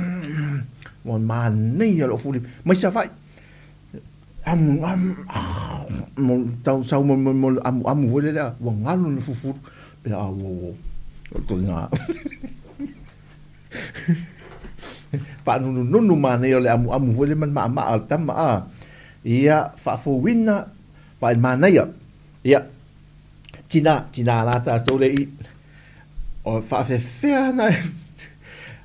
ua manaia le ofu limu. Mai Savaii. Amu, amu, mo tau sau mo mo mo amu amu foi lea ua galu le fufulu pe a ua ua o le toina. Faanunununu manaia o le amuamu foi lea ma le maamaa o le tama a. Ia, faafouina faalemanaia. Ia, tina, tina la tatou le i. O faafefea na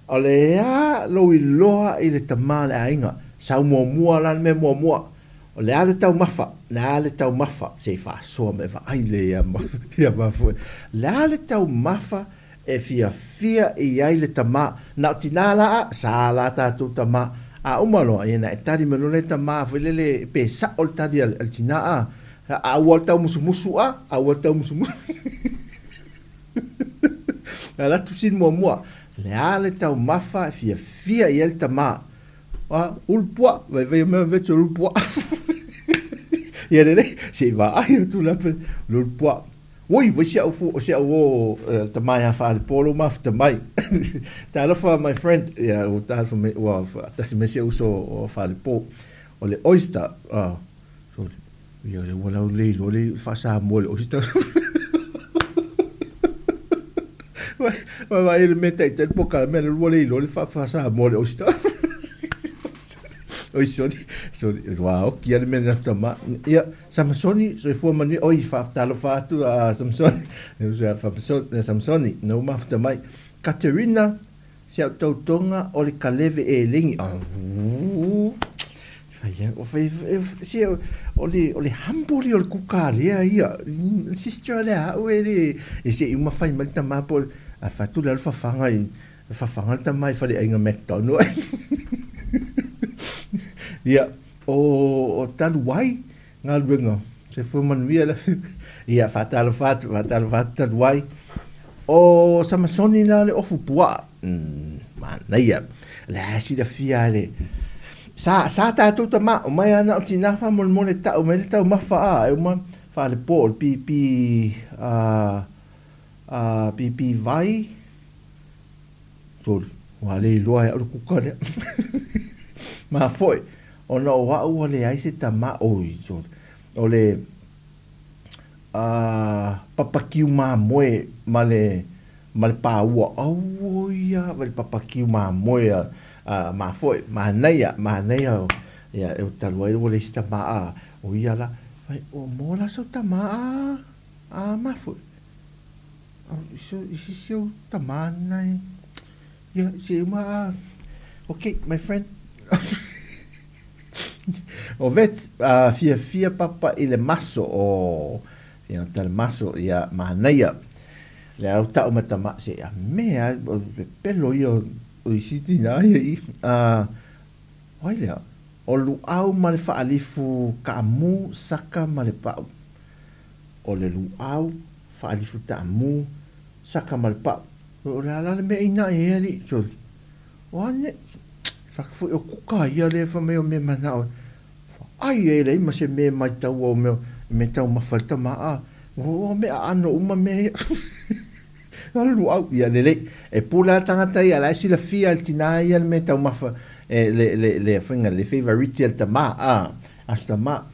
o le a lou iloa i le tama o le aiga. Sau muamua la le mea muamua. O le a le taumafa, le a le taumafa, se i faasoa ma e vaai le ia ma, ia mafue. Le a le taumafa e fiafia i ai le tama. Na o tina la a, sa la tatou tama. A uma loa, ia na e tali mai loa le tama foi lele pe sa'o le tali a le tina a. A ua le taumusumusu a, a ua le taumusumusu. Alu atu sini muamua, le a le taumafa e fiafia i ai le tama. A, ulu puaa, vaivai o mea veti o ulu puaa. Ia lelei, se i vaai atu la pe, le ulu puaa. Oi, vai si au fu, si au o tama ia whaalepo lo mafuta mai. Talofa, my friend. Ia, ua talofa mai, ua tasi mai si au uso o whaalepo. O le oyster, sorry. Ia, le ua lau le iloa le faa-Samoa le oyster. Vai vai le mea taitai po ka mea le ua le iloa le faa-Samoa le oyster. Oi, sorry, sorry, ua oki a le mea na tama. Ia, Samsoni, soifua manuia. Oi, faatalofa atu a Samsoni. Samsoni, na mafuta mai. Katerina, si au tautoga o le kaleve e lengi. Au. Si o le humble o le kuka lea ia. Sister lea au e le. E se i uma fai mai tama po. A fatu le fafaga i. Fafaga le tama i fale ainga McDonald. Ia, o talu ai galuega. Soifua manuia le. Ia, faatalofa atu, faatalofa atu talu ai. O Samasoni la le ofu puaa. Manaia. Le a silafia le. Sa tatou tama, o mai ana o tina faamolemole tau mai le taumafa a, e uma faalepo o le pipi a pipi vai. Sorry, ua le iloa e au le kuka lea. Ma foi, ona o au ua leai se tama, oi, sorry, o le papakiu mamoe ma le paua. Auoi a, ma le papakiu mamoe a mafoe, manaia, manaia, ia, e o talu ai ua leai se tama a, o ia la, fai, o mo la sau tama a mafoe. I si au tama nai. Ia, se uma a, okay, my friend. O vet, fiafia papa i le maso, o, ia, ta le maso, ia, manaia. Le au tau matama, se, a mea, o pepelo ia, o i siti na ia i, oi lea, o luau ma le faalifu kaamu, saka ma le pau. O le luau, faalifu taamu, saka ma le pau. O le ala le mea ina e ali, sorry. O ane, whakafo o kuka ia le wha mea o mea mana o. Ai e lei ma se mea mai tau o mea, me tau mawhalta ma a. O mea ano uma mea ia. Ala luau, ia lelei. E pula tangata ia, la e silafia al tina ia le mea tau mafa, e le whainga, le favorite al tama, a, as tama.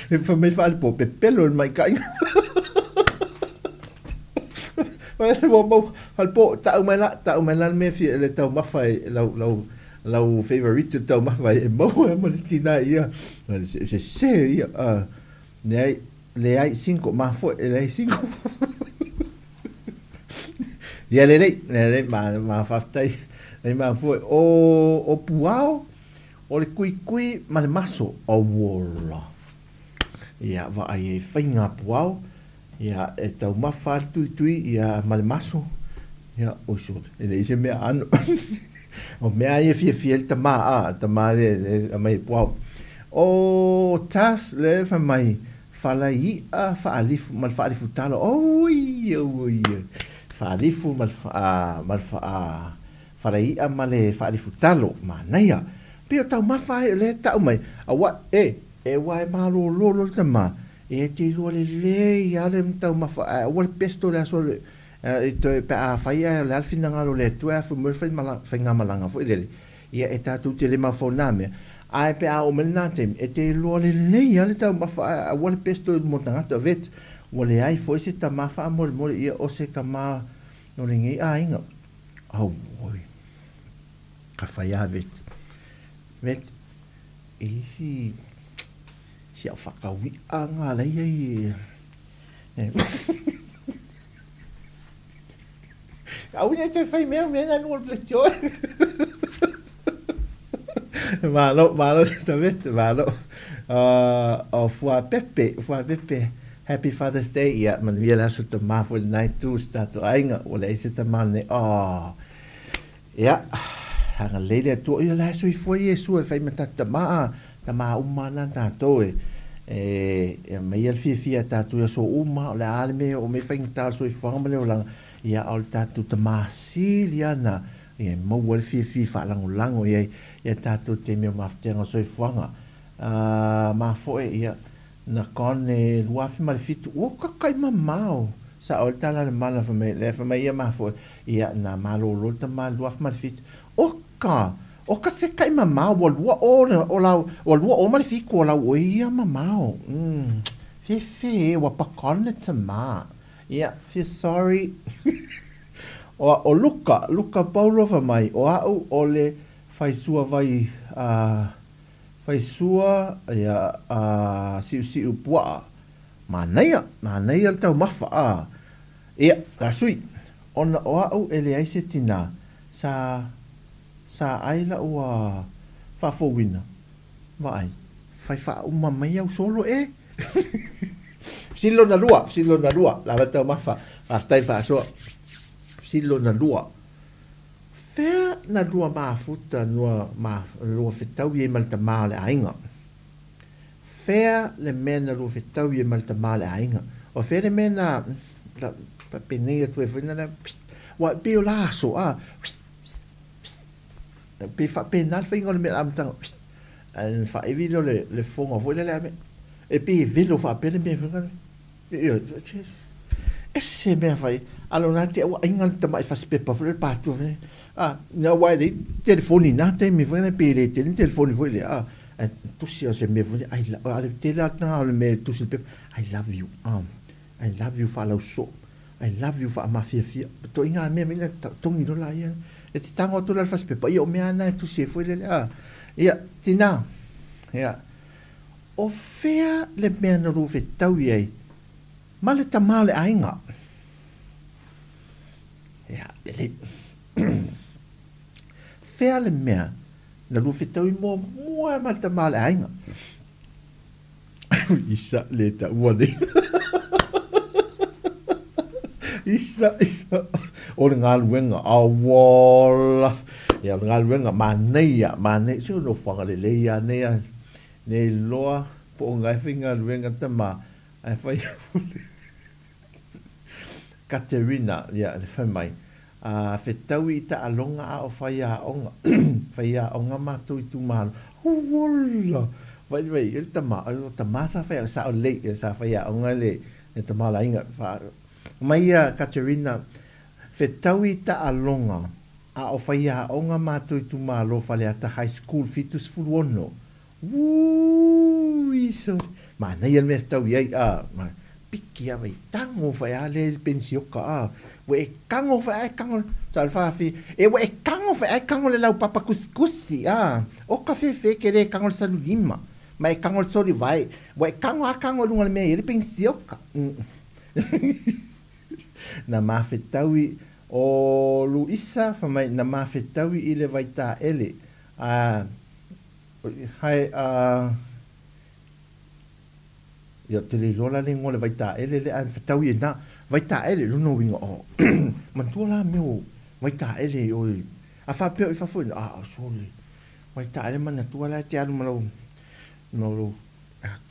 E wha mei whaalepo, pepelo le mai kainga. Ua mau whaalepo, tau mai la, le mea fia, le tau mafa e, lau favorite tau mafa e maua e ma le tina ia. Se se ia, leai cinco, ma foi, leai cinco. Ia lelei, lelei, ma whaftai, lelei ma foi. O puao, o le kui kui ma le maso, o wola. Ia, vaai e whainga puao, ia, e tau mafa tui tui, ia, ma le maso. Ia, oi sore, e le ise mea ano. O mea ia fia fia le tama, a, tama le, a mai puao. O tas le wha mai, whalai a whaalifu, ma le whaalifu talo, oi, oi, whaalifu ma le whalai a ma le whaalifu talo, manaia. Pio tau mafa e le tau mai, a wa, e wa e malo lolo le tama, e te ilua le le ia le tau mafa, a wa le pesto le aso le, e toe pe a whai a le alfina ngalo le tue a fu mur whai mala, whai ngā malanga fo i lele. Ia e tātou te le mawhau nā mea. Ai pe a o mele nā te, e te ilua le le ia le tau mafa, a wa le pesto i mo tangata vet, wa le ai fo i se tamafa a mole mole ia o se kama no le ngei a inga. Auoi. Ka fai a vet. Vet, e isi si au whakaui'a ngā lei ai e. Au nei te whai mea mea nā nua le tio. Malo, malo, ta vet, malo. O fua pepe, fua pepe. Happy Father's Day, ia, manuia le aso tamā foi lenā itu o si tatou aiga, ua leai se tamā lenei, oh. Ia, agalelei le Atua, ia la e soifua Iesu e fai ma tatou tamā, a, tamā uma ana tatou e, e, e aumaia le fiafia a tatou i aso uma, o le a le mea e oo mai faigata o le soifuaga ma le olaga, ia, a o le tatou tamā sili ana, ia e maua ai le fiafia e faalagolago i ai ia tatou taimi o mafatiaga o le soifuaga. A, mafoe, ia, Na kone 2007, ua kakai mamao. Sa o le tala le mala fai mai, lea fai mai ia mafua, ia na malolo le tama 2007. Oka, oka se kai mamao, ua lua o, o lau, ua lua o ma le fiku o lau oe ia mamao. Mm, fefe, ua pakon le tama. Ia, feel sorry. O, o Luka, Luka Paulo fai mai, o au o le faisua vai, a, Faisua, ia, a, siusiu puaa. Manaia, manaia le taumafa, a. Ia, la sui, ona o a'u e leai se tinā, sa, sa ai la'u a faafouina, vaai, fai faauma mai au solo e. Fesili lona lua, fesili lona lua, lava le taumafa, faafetai le faasoa. Fesili lona lua. Fea na lua mafuta nua ma lua fetaui ai ma le tamā o le aiga? Fea le mea na lua fetaui ai ma le tamā o le aiga? O fea le mea na, la, penei atu ai foi na le, ua pei o la aso, a, pei faapena le faiga o le mea amataga, ae na faaevi lea o le, le fofoga foi lea le, e pei e velo faapea le mea foi lea. Ese mea fai, a lona te ua aiga le tamai fasipepa foi le patu foi. A, na aua e leai telefoni i na taimi foi lea pe le tele ni telefoni foi lea, a, ae tusi o se mea foi lea, I a le tele lava tanga o le mea e tusi i le pepa, I love you, a, I love you faalausoo, I love you faamafiafia. Ituaiga mea foi lea togi loa laia. E te tago atu la i le fasipepa, ia o mea lava na e tusi ai foi lele, a. Ia, tina, ia. O fea le mea na lua fetaui ai ma le tama o le aiga? Ia, e le... Fea le mea na lua fetaui muamua ai ma le tama o le aiga? Isa le taua nei. Isa, isa. O le galuega, auala. Ia, o le galuega, manaia, manaia. Se o nofoaga lelei lava nei a Nei loa po o ngai faigaluega tama ae fai aku le Katerina ia le fai mai, a fetaui i taaloga a o faiaoga faiaoga matou itumalo. Uola! Vai vai le tama, o tama sa fai sa o lei sa faiaoga le le tama o le aiga. Fa mai ia Katerina fetaui i taaloga a o faiaoga matou itumalo Faleata High School 76. Wuuii so manaia le mea tau iai a ma piki a vai tango fai a le pensioka a ua e kango fai a e kango sa le faafi e ua e kango fai a e kango le laupapa kusikusi a o ka fefe ke le kango le salu lima ma e kango le soli vai ua e kango a kango i lunga le mea i le pensioka na mafetaui o Luisa fai mai na mafetaui i le Vaitaele a Hae a Ia te le iloa la le ingoa o le Vaitaele lea ae fetaui ai na. Vaitaele, lona uiga o manatua la mea o Vaitaele i o i a faapea o i fafo i a sole Vaitaele manatua la e te alu ma lau ma lou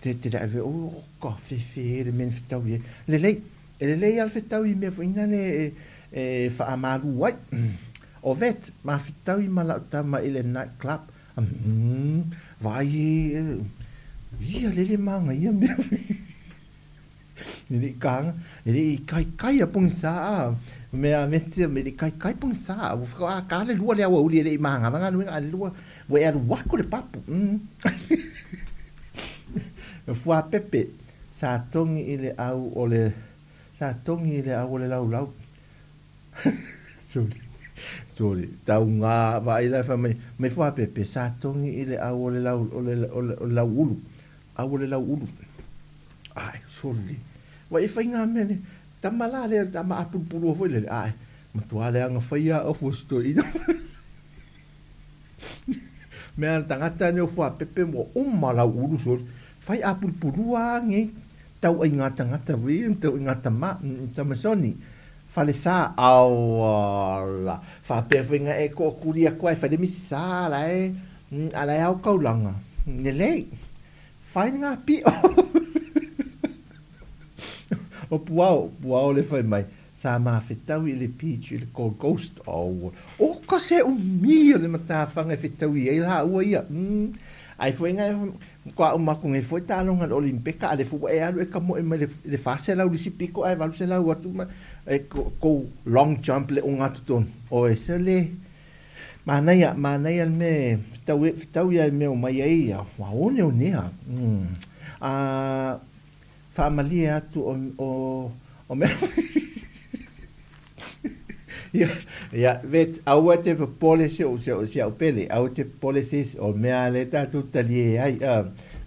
te te le ave o ka fefe le mea na fetaui ai. Lelei, e lelei lava le fetaui i mea foi na le e, e faamalu ai. O vet, ma fetaui ma lau tama i le night club. Umm, vaai e, ia lele manaia mea E le i kānga, e le i kaikai a pogisa a, mea me me le i kaikai pogisa a, ua whaka, a kā le lua le aoauli e le i māngala galuega a le lua, ua e alu aku le papu. Mm. Fuapepe, sa togi i le au o le, sa togi i le au o le laulau. Sorry. Sole, tauga vaai la e fai mai, mai fuapepe sa togi i le au o le lau, o le, o le, o le lauulu, au o le lauulu. Ai, sole, wa e fai ngā mea ne, tama la lea, tama apulupulua foi lele, ai, matua leaga faia ofu o si toeaina. Mea le tagata nei o fuapepe ua uma lauulu sole, fai apulupulua age, tau ai ngā tagata foi, tau ai ngā tama, tama soni. Falesa, auala, faapea foi nga e kookuli aku ai fale misi sa la e, ala e ao kaulanga. Lelei, fai ngā pio. O puao, puao le fai mai. Sa mafetau i le beach i le Gold Coast. Oh, o ka se umi o le matafanga e fetau i ai la ua ia. Ai foi nga kua o maku ngai foi taaloga le Olimpeka a le fu e alu e kamoe mai le le 400 le isi piko ae 800 atu ma e kou long jump le ogatotonu. O e se le manaia, manaia le mea fetau fetau ia i mea o mai ai ia ua oneonea. A faamalie atu o o o mea Ia, ia, vet, aua te popole si ou, si ou, si au pele, aua te popole se isi, o mea le tatou talie ai,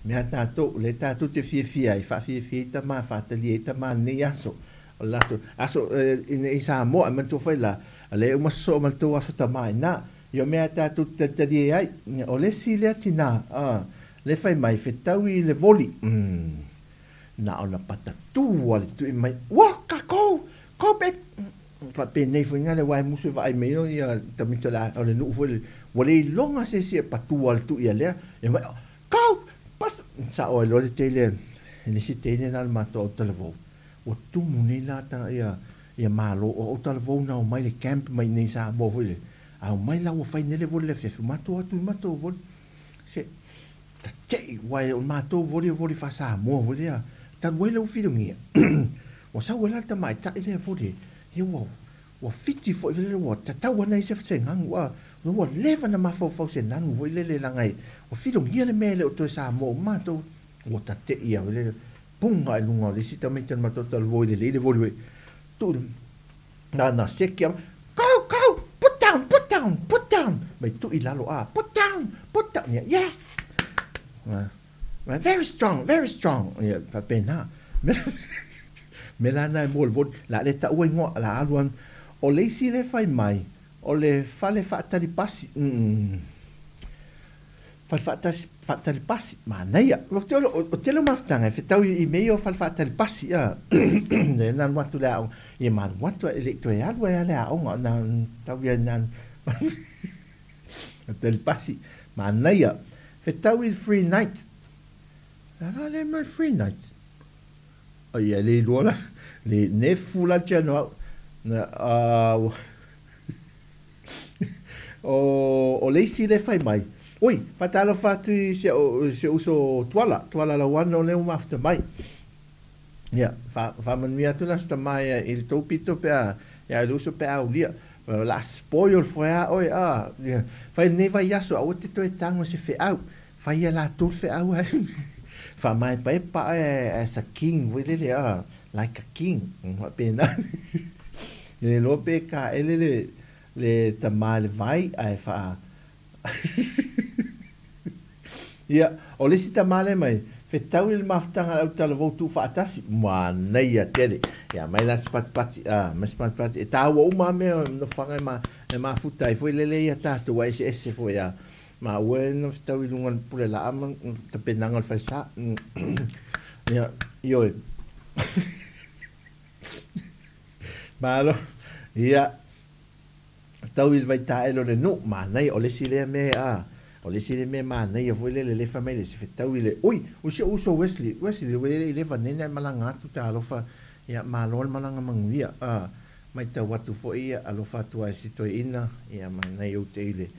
mea tatou, le tatou te fiafia ai, faafiafia ai tama, faatalie ai tama lenei aso. O le latou aso, ina i Samoa, e manatua foi la, le uma sosoo ma le tou aso tama i ina. Ia o mea tatou te talitalie ai, o le isi lea tina, le fai mai, fetaui le voli, Na ona patatū a le tui mai, Ua, kākou! Kobe! Faapenei foi ina le wae musu e vaai mai ai ia tamaiti o le, o le nuu foi lele. Ua le iloga se isi e patū a le tui a lea. E mai, Kau! Pas! Sao ai loa le teile, le isi teine na le matou autalavou. Ua tumu nei la ta ia, ia Malo o autalavou na omai le camp mai nei Samoa foi lele. A omai la ua fai nei le voli le afiafi, matou atu i matou voli. Se, Tate'i, uae o matou voli o voli faa-Samoa foi lea, talu ai le ua Ua sau ai la le tamaitai lea voli, ia ua, ua fiti foi lele ua tatau ana i se nanu, a, ua leva na mafaufau se nanu foi lele laga e, ua filogia le mea e le o toe Samoa uma matou, ua tate'i ia foi lele, puga i luga o le isi tamaiti o le matou talavou i lelei le voli foi, tuu na na seki a, go, go, put down, put down, put down, mai tuu i lalo, a, put down, put down, ia, yes, very strong, very strong, ia, faapena. Me la na e mo le voli, la le taua ingoa, la alu anu. O le isi le fai mai, o le fale faatali pasi, Fale faatasi, faatali pasi, manaia. O te o tele o mafutaga e fetau i mea ia o fale faatali pasi, a. Le na alu atu le aoga, ia ma alu atu e le i toe alu ai lava le aoga, na tau ia ina faatali pasi, manaia. Fetau i le free night. La la le mai free night. O ia le iloa la, le nefu la te ano au. Na, uh, O, o le isi le fai mai. Ui, faatalofa atu i si au, si au uso Tuala, Tuala Lauana o lea ua mafuta mai. Ia, fa, faamanuia atu le Aso Tama ia i le tou pito pe a, ia le uso pe a aulia. O le a spoil foi a oe, a, ia, fai lenei vaiaso, aua te toe tago i se feau. Fai ia latou le feau ae faamaepaepa oe as a king foi lele, a, like a king, faapena. E le iloa pe kaele le, le tama i le vai ae faa Ia, o le isi tama lea mai, fetau i le mafutaga a le autalavou tuufaatasi, manaia tele. Ia, mai la se patipati, a, mai se patipati, e tāua uma lava mea o nofoaga e ma, e mafuta ai foi lele ia tātou, ua eseese foi a. Ma ua e na fetau i luga o le pule laa ma tapenaga o le falesa. Ia, ioe. Malo. Ia, tau i le vaitaele o le nuu, manaia, o le isi lea mea, a, o le isi lea mea manaia foi lele le fai mai le isi fetau i le, ui, o si ou uso Wesley, Wesley, ua le i leva nei na e malaga atu talofa, ia, malo le malaga manuia, a, maitau atu foi ia, alofa atu ai i si toeaina, ia, manaia ou te i le,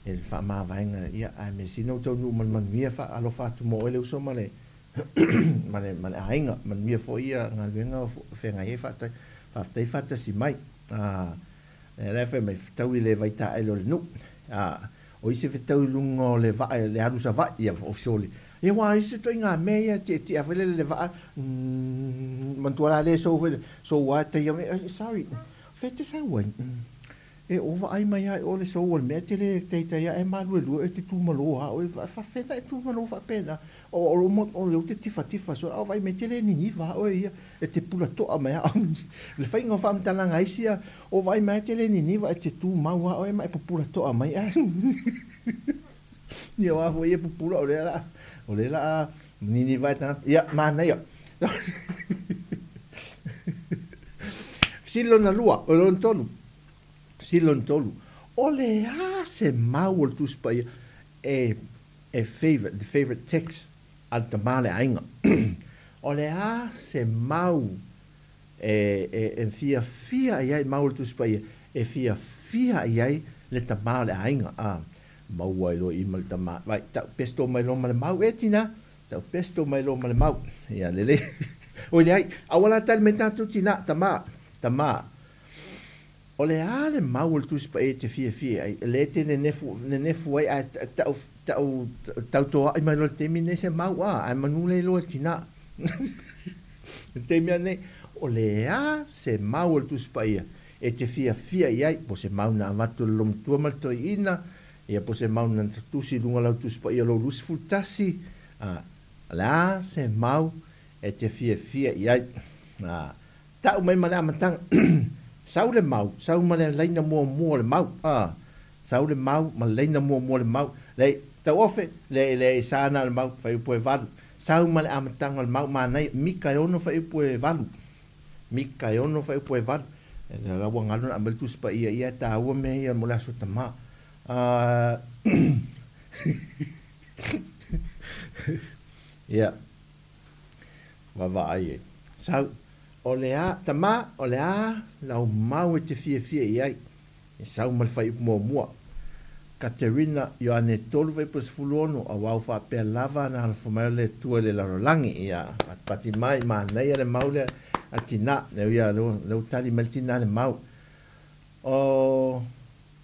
i le faamavaega, ia, ae measina ou taunuu ma le manuia, faalofa atu mo oe le uso ma le, ma le, ma le aiga, manuia foi ia galuega o feagai ai, faafetai, faafetai faatasi mai. A, lea la e fai mai, fetau i le vaitaele o le nuu. A, o isi fetau i luga o le vaa, le alu Savaii, ia, o sole. Ia, aua o isi ituaiga mea ia, tietie foi lele le vaa, manatua la lea sou foi, sou lava e taia mai, sorry, fea e te sau ai? E o vaai mai ai o le sou o le mea e te le taitai ae maluelue e te tumalo a oe faafena e tumalo faapena o o o le te tifatifa so au vai mai te le niniva a oe ia e te pula toa mai a le faiga o faamatalaga a isi o vaai mai e te le niniva e te tumau a oe ma e pupula toa mai a ia wā foi e pupula o lea la o lea la niniva e tagata ia manaia. Fesili lona lua, o lona tolu. Fesili lona tolu. O le a se mau o le Tusi Paia e e favorite, the favorite text a le tama le aiga? O le a se mau e e e fiafia i ai mau o le Tusi Paia e fiafia i ai le tama o le aiga? A maua ai loa i ma le tama, vai, tau pesto mai loa ma le mau e tina. Tau pesto mai loa ma le mau. Ia lelei. Oi leai, aua la tali mai tatou tina, tama, tama. O le a le mau o le Tusi Paia e te fiafia ai, le te nenefu, nenefu ai ae tau, tau, tautoaʻi mai loa le taimi nei se mau a, ae manu le iloa e tina. Le taimi anei, o le a se mau o le Tusi Paia e te fiafia i ai, po se mau na avatu e le lomatua ma le toeaina, ia po se mau na tusi i luga o lau Tusi Paia lou 21, a, o le a se mau e te fiafia i ai. A, tau mai ma le amataga, sau le mau, sau ma le laina muamua o le mau, a, sau le mau ma le laina muamua o le mau, le tauofe, le, le sa na o le mau, fuaiupu e 8, sau ma le amataga o le mau, manaia, mika e 6 fuaiupu e 8. Mika e 6 fuaiupu e 8. E la ua galo na aumai le Tusi Paia ia e tāua mea ia mo le Aso Tama. Ia, vaavaai ai. Sau, o le a, tama, o le a lau mau e te fiafia i ai. E sau ma le fuaiupu muamua. Katerina Ioane 3 fuaiupu 16, auā ua faapea lava na alofo mai o le Atua i le lalolagi. Ia, patipati mai, manaia le mau lea a tinā. Lea ia, lea ua tali mai le tinā le mau. O,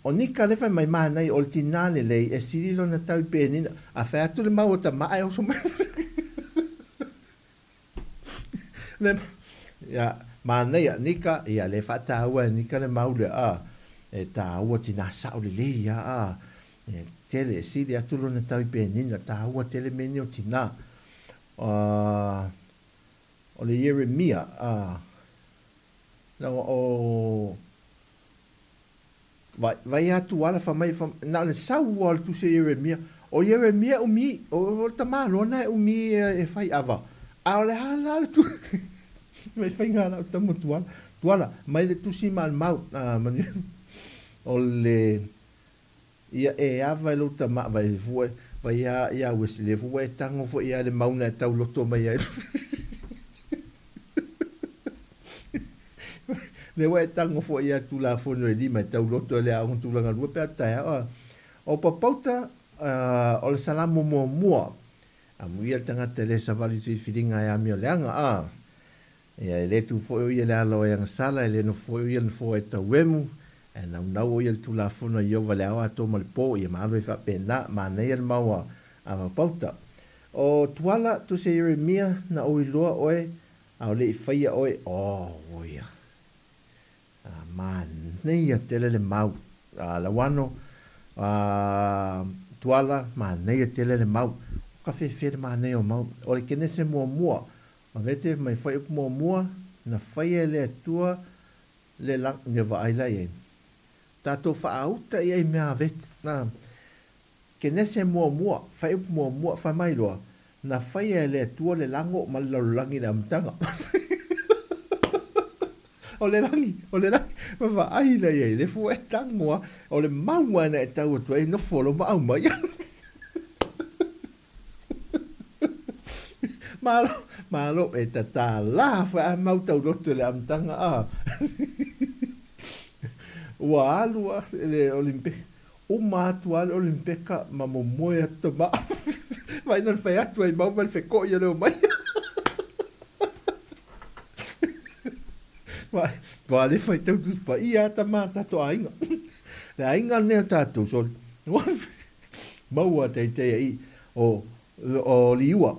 o Nika le fai mai manaia, o le tinā lelei, e sili lona tau i penina. A fai atu le mau o tama ae oso mai. Le, ia, manaia, Nika, ia, le faataua e Nika le mau lea, a, e tāua tinā sao lelei, ia, a, e tele, e sili atu lona tau i penina, tāua tele mea nei o tinā. A, o le Ieremia, a, na, o, Vai, vai atu ala fa mai, fa, na o le sau ua o le tusi o Ieremia. O Ieremia e umi, o, o le tamāloa na e umi e, e fai ava. A o le a la le tu, mai faiga la o tama tuala. Tuala, mai le tusi ma le mau, a, manu, o le, ia e ava e lou tama, vai fua, vai ia, ia Wesley, le fua e tango foi ia le mau na e tauloto mai ai. Le ua e tango foi ia Tulafono e lima e tauloto e le aoga tulaga lua pe a taeao a. O Papauta, o le Salamo muamua. Amuia le tagata e le savali i filifiliga e amio leaga a. Ia e le tu foi o ia le ala o e agasala, e le nofo foi o ia le nofoa e tauemu, e naunau o ia le Tulafono a Ieova le ao atoa ma le po, ia ma alu ai faapena, manaia le mau a Papauta. O Tuala, tusi a Ieremia, na ou iloa oe, a o le i faia oe, oh, ia. A, manaia tele le mau. A, Lauano, a, Tuala, manaia tele le mau. O ka whewhia le manaia o mau. O le Kenese muamua, ma vete mai whai upu muamua, na whaia e le Atua le lang, ne vaai la i ai. Tātou whaauta i ai mea vete, na, Kenese muamua, fuaiupu muamua, fai mai loa, na faia e le Atua le lago ma le lalolagi i le amataga. O le lagi, o le lagi, ma vaai la i ai, le fua e tango a, o le mau ana e tau atu ai, nofo lo maau mai. Malo, malo, e tatā la foi a mau tauloto i le amataga a. Ua alu a le Olimpiki, uma atu lava le Olimpeka ma momoe atu tama. Vai na le fai atu ai mau ma le fekoʻi o le omai. Vai, ua le fai tau Tusi Paia a tama a tatou aiga. Le aiga lenei o tatou, sorry. Maua teitei ai o o Liua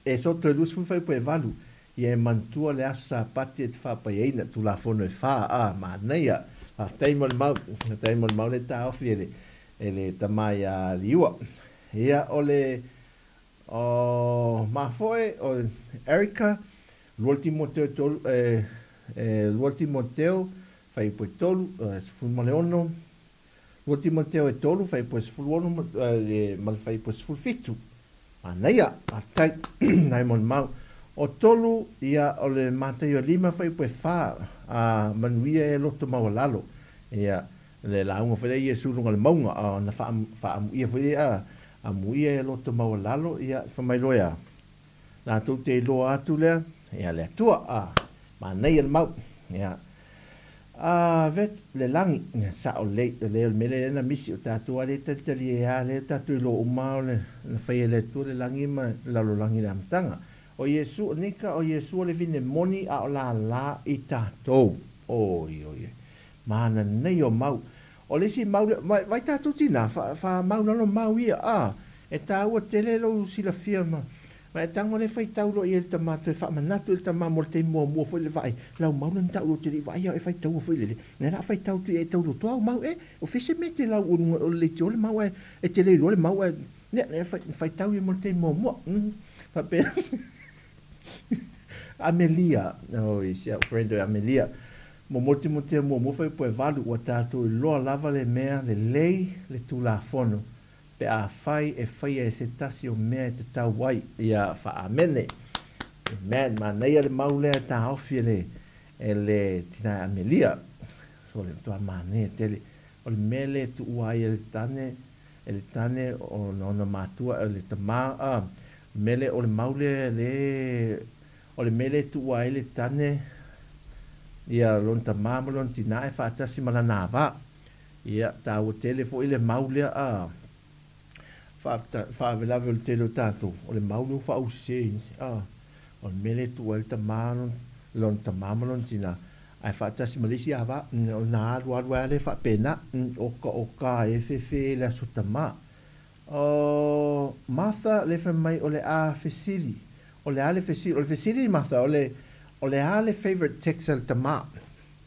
e soto e 20 fuaiupu e 8, ia e manatua le aso Sapati e te faapaiaina, Tulafono e 4, a, manaia. Faafetai mo le mau, faafetai mo le mau le taofi e le, e le tama iā Liua. Ia, o le, o mafoe o Erica, 2 Timoteo 3, e, e, 2 Timoteo, fuaiupu e 3, 16, 2 Timoteo e 3, fuaiupu e 16 ma le fuaiupu e 17. Manaia, faafetai, nai mo le mau. O tolu, ia, o le Mataio 5, fuaiupu e 4, a manuia e loto maualalo. Ia, le lauga foi lea Iesu luga o le mauga, a na faaamuia foi lea, amuia e loto maualalo, ia, fai mai loa e a? Latou te iloa atu lea, ia, le Atua, a, manaia le mau. Ia, a vet le lagi, ia, sao lelei, o le mea lea na misi, o tatou lava lea e talitalia ai lava lea tatou iloa uma o le, na faia e le Atua le lagi ma le lalolagi i le amataga. O Iesu, nika o Iesu o le vine moni a o lala i tatou. Oi, oi, oi. Mananaia o mau. O le isi mau lea, vai, vai tatou tinā, wha, whamau lalo mau ia, a, e tāua tele lou silafia ma, ma e tago le faitau loa i ai le tama toe faamanatu i le tama mo le taimi muamua foi le vaai, lau mau lena tau lo te le i vaai au e faitaua foi lele, na la faitau tu i ai tau lotoa au mau e, o fese me te lau o luga o le leitio le mau ae, e te le iloa le mau ae, ne, ne faitau ia mo le taimi muamua, faapea. Amelia, oi, si au friend o Amelia, mo Motemotea muamua fai po e valu, ua tatou iloa lava le mea lelei le Tulafono, pe afai e faia e se tasi o mea e tatau ai, ia faa-amene. Amen. Manaia le mau lea e taofi e le, e le tina e Amelia. So le matua manaia tele. O le mea lea e tuua ai e le tane, e le tane o ona matua, o le tama, a, mea lea, o le mau lea le, o le mea lea e tuua ai le tane, ia lona tama ma lona tina e faatasi ma lana ava. Ia, taua tele foi le mau lea a, faalavelave o le tele o tatou, o le mau lea ua faausese, a, o le mea lea e tuu ai le tama, lona tama ma lona tina, ae faatasi ma le isi ava, ona alu alu ai lava lea faapena, oka oka e fefe le aso tama. O Martha le fai mai o le a fesili, o le a le fesili, o le fesili Martha, o le, o le a le favourite text a le tama,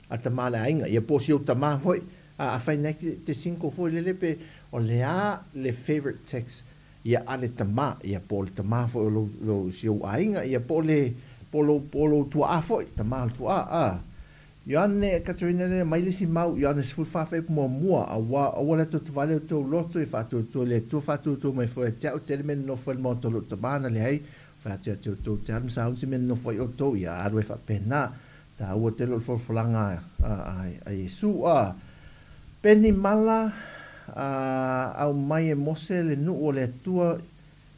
a tama a le aiga, ia po o si ou tama foi, a afai nei te single foi lele pe o le a le favourite text ia a le tama, ia po o le tama foi o lou, lou si ou aiga, ia po o le, po o lou, po o lou tuaa foi, tama o le tuaa, a. Ioane, Katerina lea mai le isi mau, Ioane 14 fuaiupu muamua, aua, aua le atoatovale o tou loto e faatuatua i le Atua, faatuatua mai foi ia te au, tele mea nonofo ai le maota o lou tama, na leai, fai atu ia te outou te alu ma sauni se mea nonofo ai outou, ia alu ai faapena. Taua tele o le folafolaga a, a, a Iesu. A, peni mala, a, aumai e Mose le nuu o le Atua,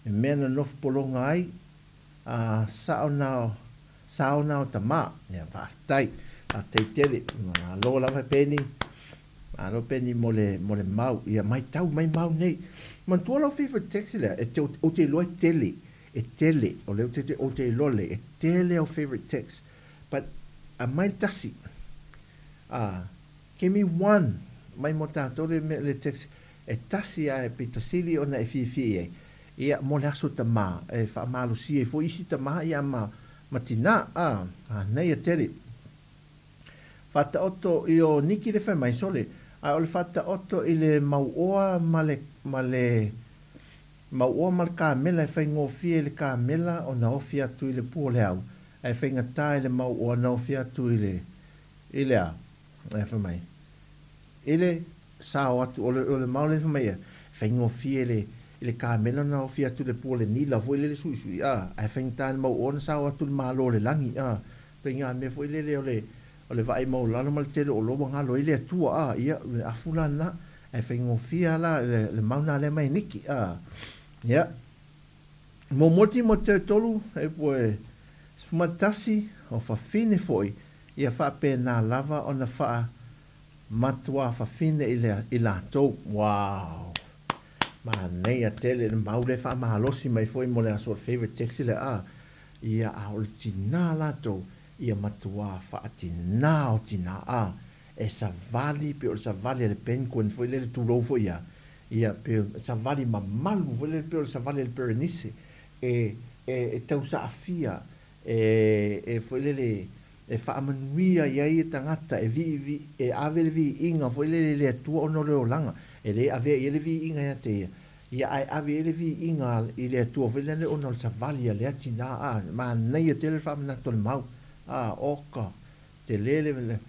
e mea na nofo pologa ai, a, sao na, sao na o tama. Ia, faafetai. Faafetai tele. Malo lava Peni. Malo Peni mo le, mo le mau. Ia, maitau mai mau nei. Manatua lau favorite text lea, e te, ou te iloa e tele. E tele. O lea ou te, ou te iloa lelei. E tele au favorite text. But, aumai le tasi. A, give me one. Mai mo tatou le, le text. E tasi a e pito sili ona e fiafia i ai. Ia, mo le aso tama, e faamalosia ai foi isi tama ia ma, ma tinā, a, manaia tele. Faataoto i o Niki le fai mai, sole, ae o le faataoto i le mauoa ma le, ma le, mauoa ma le kamela e faigofie i le kamela ona ofi atu i le pua o le au, ae faigata i le mauoa ona ofi atu i le, i le a? E fai mai, i le sao atu, o le, o le mau lea fai mai ia, faigofie le, i le kamela ona ofi atu i le pua o le nila foi lele suisui, a, ae faigata i le mauoa ona sao atu i le malo o le lagi, a, ituaiga mea foi lele o le, o le vaai maualalo ma le tele o oloa ua galo ai le Atua, a, ia, le afu la lena, ae faigofie lava la le, le mau lena lea mai e Niki, a, ia. Muamua Timoteo 3, e pue 11, o fafine foi, ia faapena lava ona faa matuā fafine i le, i latou. Wow! Manaia tele le mau lea faamalosi mai foi mo le aso o le favorite text lea, a, ia, a o le tinā latou, ia matuā faatinā o tinā, a, e savali, pei o le savali a le penguin foi lele, tulou foi ia, ia, pei o savali mamalu foi lele, pei o le savali a le Berenice, e, e, e tausaafia, e, e foi lele, e faamanuia i ai tagata e viivii e ave le viiga foi lele i le Atua ona o le olaga, e le avea i ai le viiga ia te ia, ia ae ave i ai le viiga i le Atua foi lele ona o le savali a lea tinā. A, manaia tele le faamanatu o le mau. A, oka, tele le,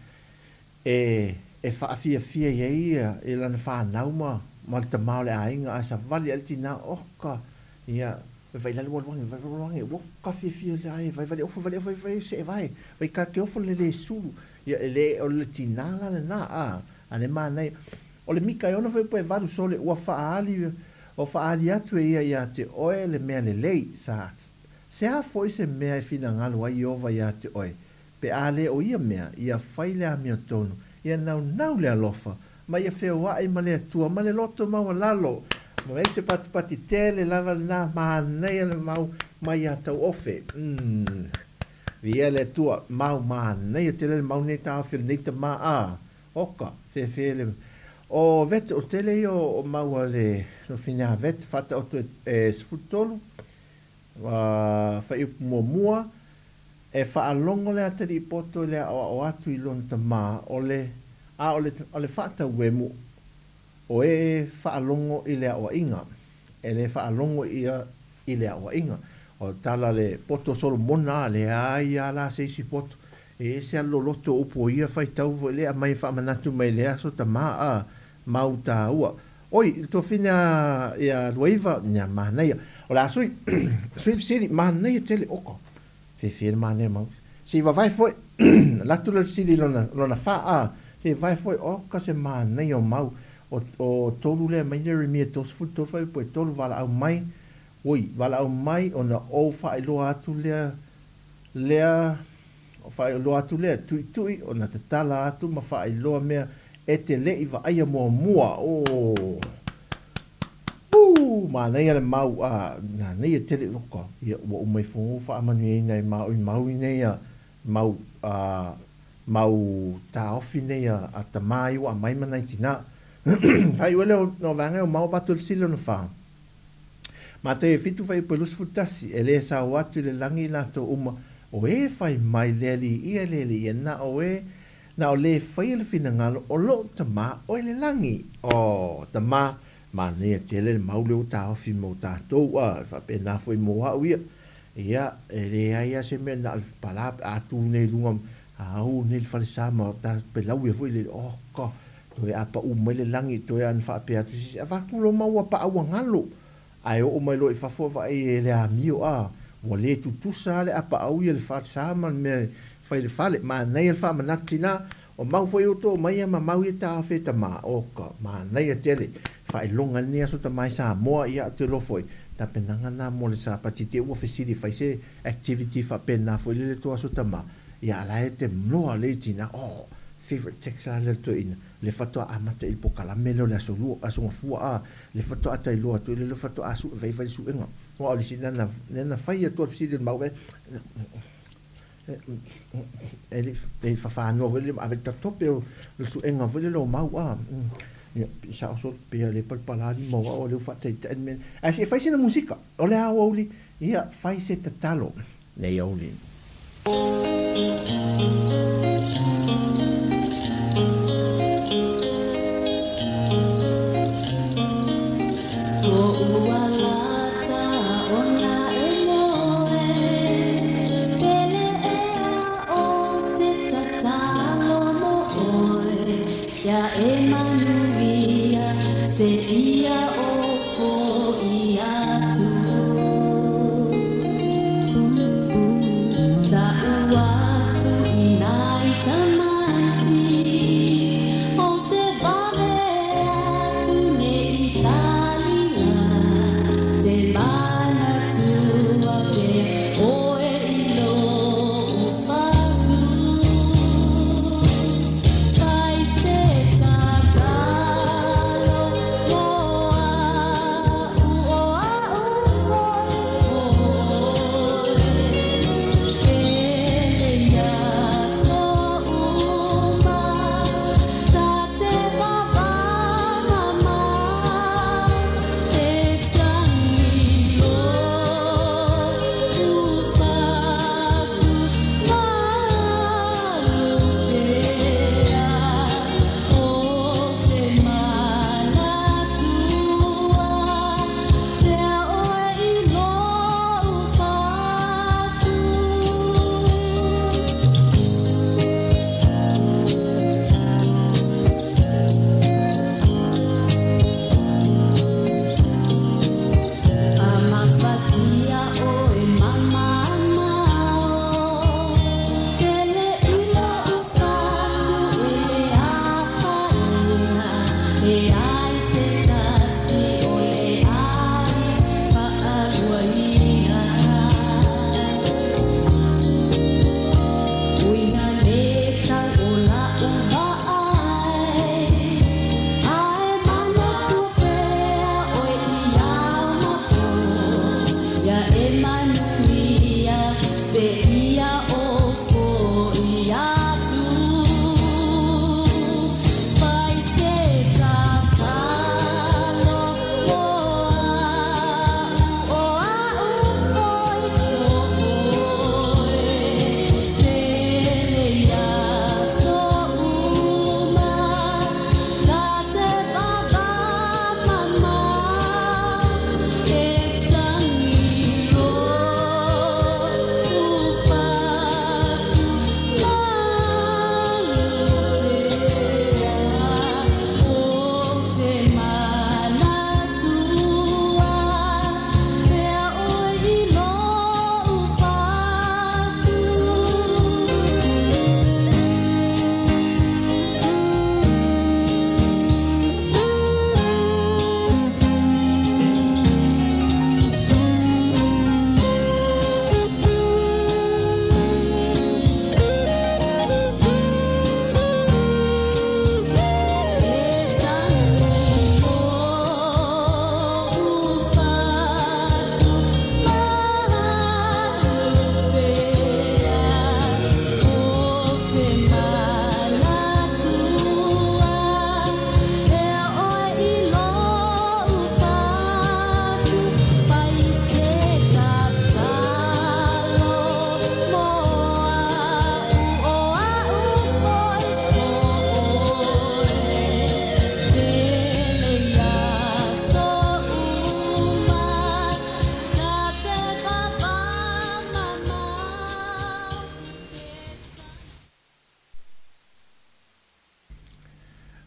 e, e faafiafia i ai ia i lana fanau ma, ma le tamā o le aiga, ae savali ae le tinā, oka, ia, vai lale waluangi, vai waluangi, oka fiafia le ai, vai vale ofo, vale ofo, vai se vai, vai ka te ofo le le sulu, ia e le, o le tinā la lena, a, a le manaia. O le Mika e ono 8 sole ua faaali, ua faaali atu e ia iā te oe le mea lelei, sa, se a foi se mea e finagalo ai Ieova iā te oe, pe a le o ia mea, ia fai le amiotonu, ia naunau le alofa, ma ia feoai ma le Atua, ma le loto maualalo. Ma ai se patipati tele lava lena, manaia le mau mai ia Tauofe. Umm. Viia le Atua, mau manaia tele le mau nei taofi o lenei tamā, a, oka, fefe le. O vete, o tele ia o mau a le lofine a vete, faataoto e, e 13, Fuaiupu muamua, E faalogo le atalii poto i le aʻoaʻo atu i lona tamā, o le, a o le, o le faatauemu, o e faalogo i le aʻoaʻiga, e le faalogo ia i le aʻoaʻiga. O tala le poto o Solomona, a leai a la se isi poto, e ese a loloto o upu o ia faitau foi le aumai e faamanatu mai le aso tamā, a, mau tāua. Oi, i le tuafine a ia Luaiva, ina manaia. O le a sui, sui fesili, manaia tele, oka, fefe le manaia mau. Se i vavae foi, latu le fesili lona, lona fa, a, se i vavae foi, oka se manaia o mau, o, o tolu lea mai Jeremia 33 fai po e tolu valaau mai, oi, valaau mai ona ou faailoa atu lea, lea, Faailoa atu lea, tuitui ona tatala atu ma faailoa mea e te leʻi vaaia muamua. Oh! Uu! Manaia le mau a manaia tele oka. Ia ua uma ifo ua faamanuiaina e maui maui nei a mau a mau taofi nei a a tamā i ua aumai ma nai tinā. Faaiu ai lea o vaega o mau avatu e le sili ona whā. Mātou e whitu whai upu e 21, e le sao atu i le langi i latou uma, o e whai mai le alii ia le alii ia, na o e, na o le whaia le finagalo o lou tamā o e le langi. Oh, tamā, manaia tele le mau lea ua taofi mo tatou, a, e faapena foi mo au ia. Ia, e leai a se mea na o le pala pe a tu nei lunga, a au nei le falesa ma ta pelau ia foi le, oh, ka, Toe a paʻu mai le lagi, toe ana faapea atu sisi, Avatu lo maua paʻau a galo. Ae oo mai loa i fafo e vaai e le amio, a ua le tutusa a le apaʻau ia le falesa ma le mea e fai i le fale. Manaia le faamanatu tinā, o mau foi outou o mai ia ma mau ia taofi e tamā. O ka manaia tele, faailoga lenei aso tamā i Samoa, ia ou te iloa foi, tapenaga na mo le Sapati te ua fesili e fai se activity faapena foi lele tou aso tamā, ia a la e te mloa lei tinā, oh. Favorite text a le toeaina, le faatoa amata i le pokalame lea o le aso lua, aso gafua a, le faatoa tailoa atu i le le faatoa sue vaivai le suega. Aua o le isi lea na, lea na fai atu a le fesili o le mau e, e le, e fafaanoa foi le ave le tatope o le suega foi lele o mau a. Ia, sao solo, pei a le palapala lima o au o lea ua faataitai le mea. Ae se i fai sina musika, o le aoauli, ia, fai se tatalo. Nei aouli.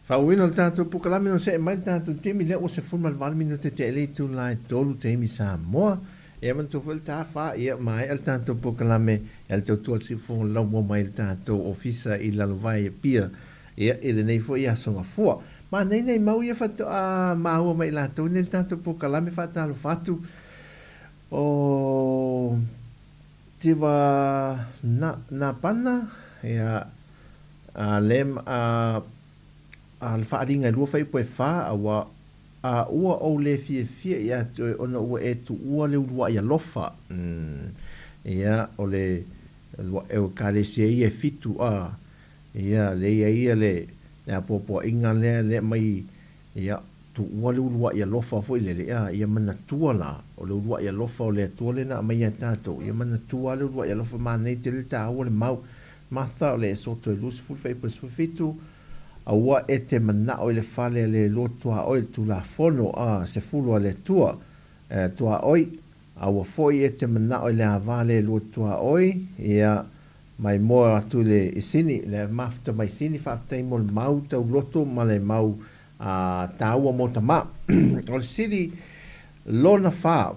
Faauina o le tatou polokalame na see mai le tatou taimi lea ua 18 minute tea i le itula e 3 taimi Samoa. Ia manatua foi le ta fa, ia maea le tatou polokalame ia le tautua le siufofoga o le laumua mai le tatou ofisa i Lalovae i Apia ia i lenei foi aso Gafua. Manaia nai mau ia faatoa maua mai i latou nei le tatou polokalame faatalofa atu o Tiva na Napana ia a le a a le faaaliga e lua fuaiupu e fa, a ua a ua ou le fiafia ia te oe ona ua e tuua le uluai alofa. Umm. Ia, o le Ekalesia ia e fitu, a, ia, lea ia ia le, le apoapoaiga lea, lea mai, ia, tuua le uluai alofa foi lele, a, ia manatua la, o le uluai alofa o le Atua lea na aumai ia tatou, ia manatua le uluai alofa manaia tele le taua le mau. Martha, o le Esoto e 20 fuaiupu e 17, Aua e te manao i le fale a le lua tuaoi le Tulafono a 10 a le Atua, e tuaoi, aua foi e te manao i le ava le lua tuaoi, ia, mai moe atu i le isini, le mafuta mai sini, faafetai mo le mau tauloto ma le mau a taua mo tamā. O le sili lona fa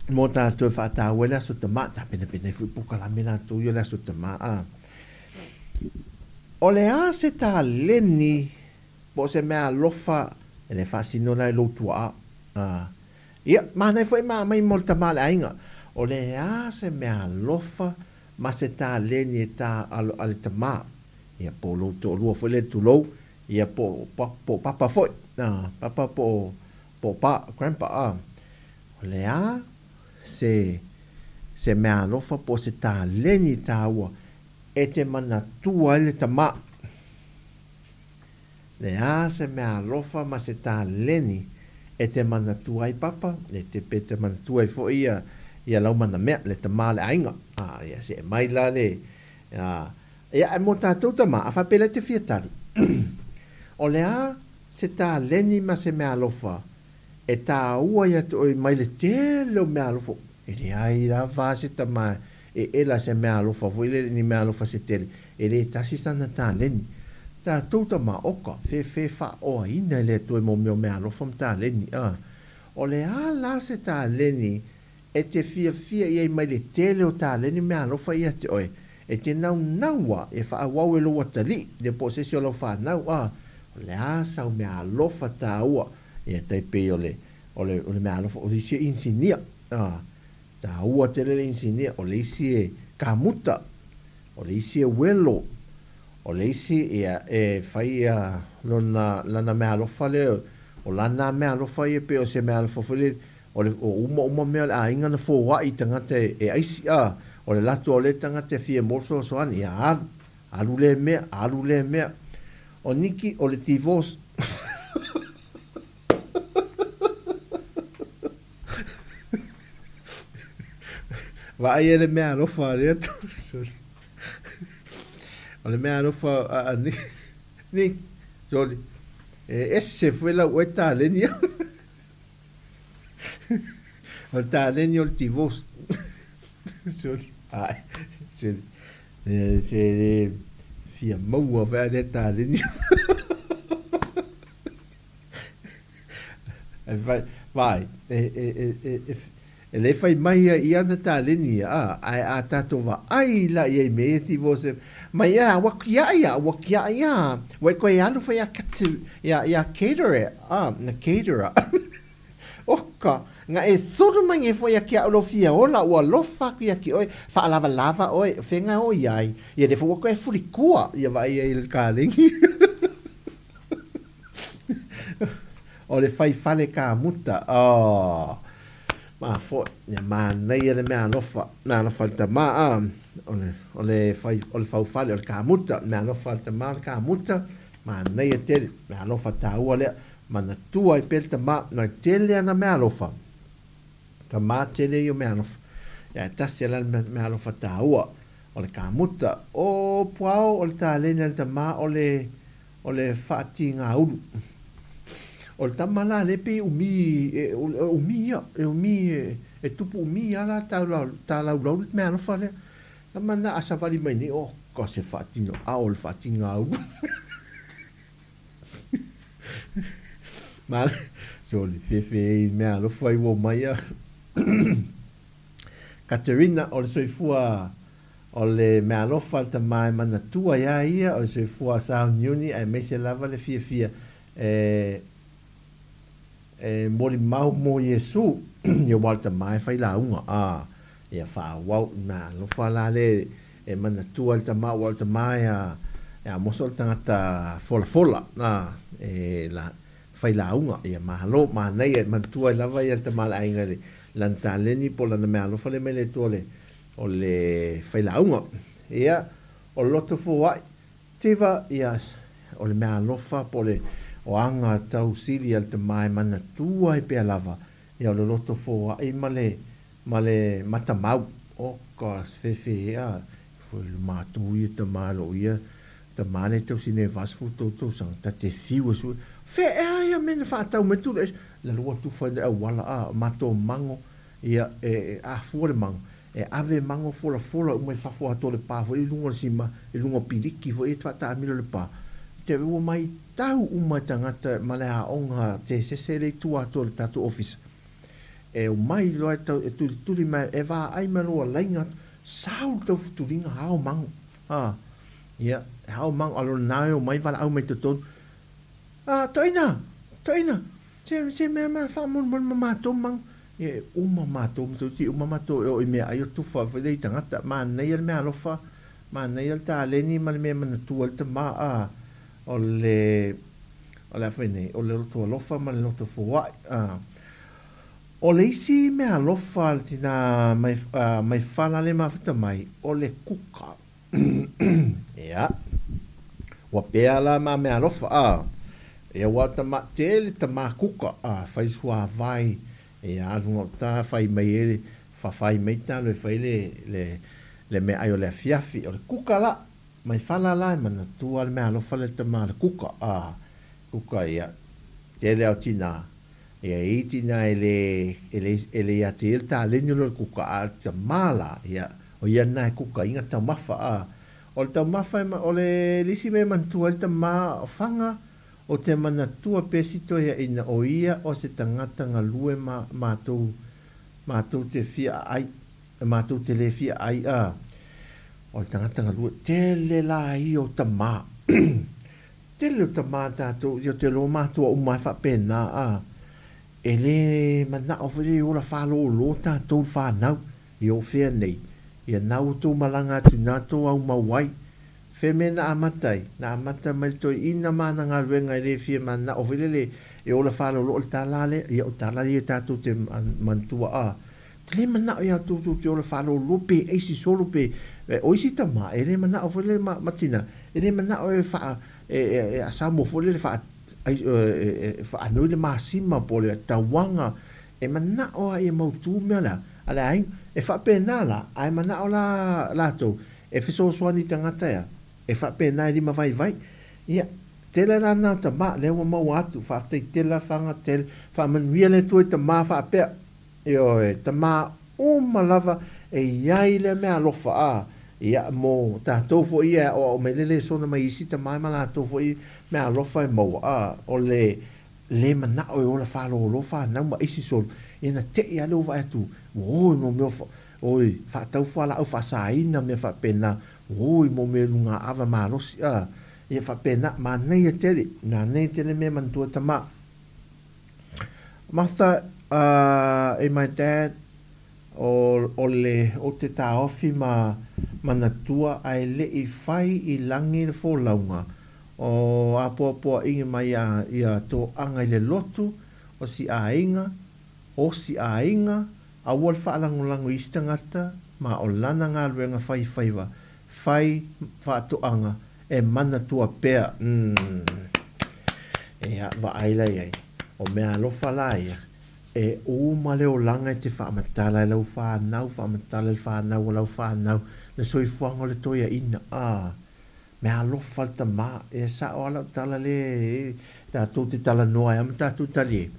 mo tātou e whaataua i le aso tamā, tapenapena ai foi polokalame latou ia o le aso tamā, a. O le a se taleni po o se mea alofa e le faasino la i lou tuaa, a. Ia, manaia foi ma aumai mo le tama a le aiga. O le a se mea alofa ma se taleni e tā alo a le tama, ia po o lou toalua foi lea tulou, ia po o papa foi, a, papa po o pa, grandpa, a. O le a se se mea alofa po o se taleni tāua e te manatua ai le tama. Le a se mea alofa ma se taleni e te manatua ai papa, e te pe te manatua ai foi ia ia lau manamea, le tama a le aiga. A, ia see mai la le, a, ia ae mo tatou tama, a faapea la e te fia tali. O le a se taleni ma se mea alofa e tāua ia te oe mai le tele o mea alofa, e leai lava se tama e ela se mea alofa foi lele ni mea alofa se tele, e le tasi sana taleni. Tatou tama oka, fefe faaoaina e le Atua i mo mea o mea alofa ma taleni, a. O le a la se taleni e te fiafia i ai mai le tele o taleni mea alofa ia te oe, e te naunau a e faaauau e lou atalii, le po o se isi o lau fanau, a. O le a sau mea alofa tāua, ia tai pei o le, o le, o le mea alofa, o le isi e inisinia, a, tāua tele le inisinia, o le isi e kamuta, o le isi e welo, o le isi ia e fai ia lona, lana mea alofa lea, o lana mea alofa ia pei o se mea alofa foi lele, o le, o uma uma mea o le aiga na foai i tagata e, e aisi, a, o le latou o lea tagata e fia mo le fesoasoani, ia alu, alu lea mea, alu lea mea. O Niki, o le divorce. Vaai e le mea alofa a le Atua. Sorry. O le mea alofa a, a Niki. Niki, sorry. E ese foi lau oe taleni au. O le taleni o le divorce. Sorry. Ai, sorry. E, se le fia maua foi a lea taleni. E fai, vai, e, e, e, e, e, e le fai mai ia i ana taleni ia, a, ae a tatou vaai la i ai me ia divorce, mai ia, ua kiaʻi ia, ua kiaʻi ia, ua e koe alu fai ia katu, ia, ia caterer, a, na caterer. Oka, nga e sulu mai nge foi ia ki au lo fia ola, ua alofa aku ia ki oe, faalavalava oe, o fenga o iai, ia le foi ua koe fulikua, ia vaai ai le kalegi. O le fai fale kamuta, oh, mafoe, ia manaia le mea alofa, mea alofa le tama, a, o le, o le fai, o le faufale, o le kamuta, mea alofa le tama, o le kamuta, manaia tele, mea alofa tāua lea, manatua ai pea le tama, nai tele ana mea alofa, tama tele ia o mea alofa, ia e tasi ala le mea alofa tāua, o le kamuta, o puao o le taleni a le tama o le, o le faatigāulu. O le tama la lea pei e umi, e, umi ia, e umi, e, e tupu umi ia la tālaulau le mea alofa lea. Tama na a savali mai nei, oh, ka se faatino, a o le faatigāulu. Ma soli fefe i mea alofa i ua mai a. Katerina, o le soifua o le mea alofa a le tama e manatua iā ia, o le soifua sauniuni aemaise lava le fiafia e e molimau mo Iesu, ia aua o le tama e failauga, a, ia faaauau i mea alofa la le e manatua i le tama, aua o le tama e a, e amosa o le tagata folafola, a, e la, failauga, ia malo, manaia, e manatua ai lava ia le tama a le aiga i le lana taleni po o lana meaalofa lea mai le Atua o le, o le failauga. Ia, o le loto foai, tiva, ia, o le meaalofa po o le o aga tau sili a le tama e manatua ai pea lava, ia o le loto foai ma le, ma le matamau. Oka fefe ea, foi le matou ia tama lou ia tama lea e tausi nei 43 tausaga, ta te fiu e sue, fea ea ia mea na faatau mai tule ese, lalo atu fai le auala a, matou mago, ia e afua le mago, e ave mago folafola uma i fafo atu o le pa foi i luga o le sima, i luga o piliki foi e faataamilo le pa, te ua maitau uma e tagata ma le aoga tesese le i tua atu o le tatou ofisa. E omai loa e tau e tulituli mai e vaai mai loa laiga atu, sau le taufutuliga ao mago. A, ia, e ao mago, a lona e omai valaau mai totonu. A, toeaina, toeaina, se, se mea mea faamolemole ma matou mago. Ia, e uma matou, matou te uma matou e oo i meaai o tufa foi lea i tagata. Manaia le meaalofa, manaia le taleni ma le mea e manatua ai le tama, a, o le, o le a fai nei, o le loto alofa ma le loto foai. A, o le isi meaalofa a le tinā mai, mai fala le mafuta mai, o le kuka. Ia, ua pea la ma meaalofa, a, ia ua tama, tele tama kuka, a, fai suavai, ia alu gauta fai mai e le, fafai mai talo e fai le, le, le meaai o le afiafi, o le kuka la, mai fala la e manatua le meaalofa le tama le kuka, a, kuka ia, tele ao tinā, Ia e iti na e le, e le, e le ia te ia le taleni o le kuka, a le tama la, ia, o ia na e kuka inga taumafa, a. O le taumafa e, o le lisi mea e manatua ai le tama o Whanga, o te manatua pesito ia ina o ia o se tagata galue ma matou, matou te fia ai, matou te le fia ai, a. O le tagata galue, tele la ia o tama. Tele o tama tatou, ia te loa matua uma ai faapena, a e le manao foi lea i ola faalōlō tatou le fanau, ia o fea nei, ia na ua tou malaga atu na tou au mau ai. Fea mea na amata ai? Na amata mai le toeaina ma ana galuega e le fia manao foi lele e ola faalōlō o le tala lea, ia o tala ia tatou te manatua, a te le manao ia tou tou te ola faalōlō pe aisi solo pe o isi tama e le manao foi lele ma, ma tina e le manao e faa e, e, e a Samoa foi lele faa ai, e, e, faanoi le masima po o le tauaga e manao a ia mautū mea lea a le aiga e faapena la ae manao la latou e fesoasoani i tagata ea e faapena e lima vaivai ia tele la na tama lea ua maua atu faafetai tele la Whanga tele faamanuia le Atua i tama faapea Ioe, tama uma lava e i ai lea mea alofa, a, ia, mo tatou foi ia e aoao mai le lesona mai isi tama ma latou foi mea alofa e maua, a, o le le manao e ola faalōlō fanau ma aisi solo, ia na te'i lava lea ua vaai atu, oi mo mea oi, faatau fualaau faasaina mea faapena, oi mo mea luga ava malosi, a, ia faapena, manaia tele, manaia tele mea manatua tama. Martha, e my dad, o, o le, o te taofi ma manatua ae le'i fai i lagi le folauga o apoapoaiga mai a ia toaga i le lotu o si aiga, o si aiga, aua le faalagolago i isi tagata ma o lana galuega faifaiva fai faatoaga e manatua pea. Umm. Ia, vaai la i ai. O mea alofa la ia, e uma le olaga e te faamatala e lau fanau, faamatala e le fanau a lau fanau, le soifuaga o le toeaina. A, mea alofa le tama, e sao lava lau tala le e tatou te talanoa ai lava ma tatou talie.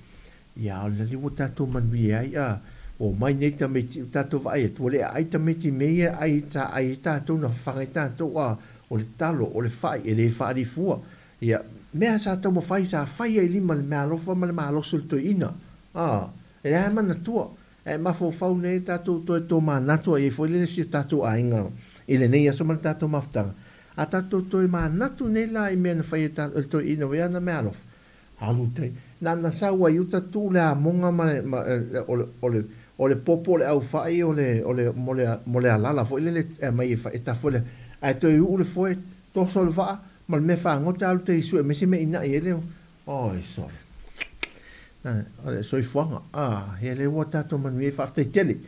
Ia, o le ua tatou manuia ai, a, ua omai nei tamaiti, ua tatou vaai atu, ua le aai tamaiti i mea ia e ai, sa ai ai tatou, na fafaga ai tatou, a, o le talo, o le fai, e le faalifua. Ia, mea sa taumafai sa faia i lima le meaalofa ma le malosi o le toeaina. A, e leai manatua, ae mafaufau nei tatou toe tomanatu ai foi le si o tatou aiga i lenei aso ma le tatou mafutaga. A tatou toe manatu nei la i mea na fai e le toeaina ua i ana meaalofa, alu tai. Na na sau ai uta tuu le amoga ma le, ma, o le, o le, o le popo o le aufai o le, o le, mo le, mo le alala foi lele e aumai e, e tafu le, ae toe uu le foe, toso le vaa, ma le mea fagota alu tai sue mai se mea ina'i ai le, oi sole. Na, o le soifuaga, a, he le ua tatou manuia ai faafetai tele.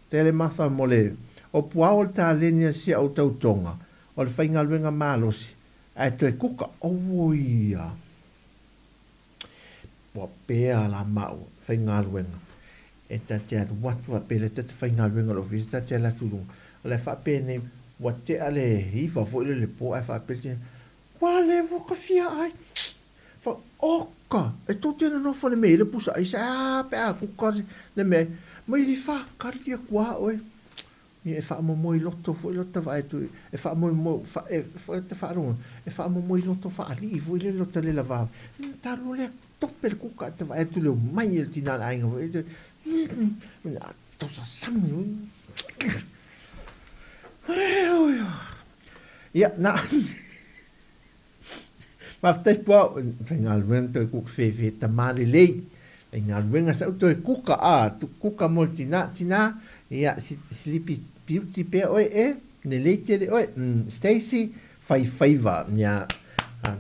Tele mafa mo le, o puao o le taleni a si au tautoga, o le faigaluega malosi, ae toe kuka, auoi a. Ua pea la maua faigaluega e ta te alu atu a pele ta te faigaluega o le ofisa ta te alu atu i luga. O le faapenei ua tea le iva foi le le po ae faapea le ua le ua ka fia ai. Fa oka e tou te nonofo le mea i le pusa aisa a pe a kuka le mea mai li fa kari aku a oe. Ia e faamomoe loto foi lota vaai atu e faamoemoe fa, e, ta faalogo e faamomoe loto faalii foi le lota le lava. Talu lea tope le kuka ta vaai atu le mai e le tina le aiga foi. Tosa sami. Ia, na. Faafetai Puao, faigaluega toe kuka fefe tama lelei. Faigaluega sau toe kuka a, tu kuka mo le tina, tina, ia silipi beauty pea oe e, lelei tele oe. Stacy, faifaiva, ia,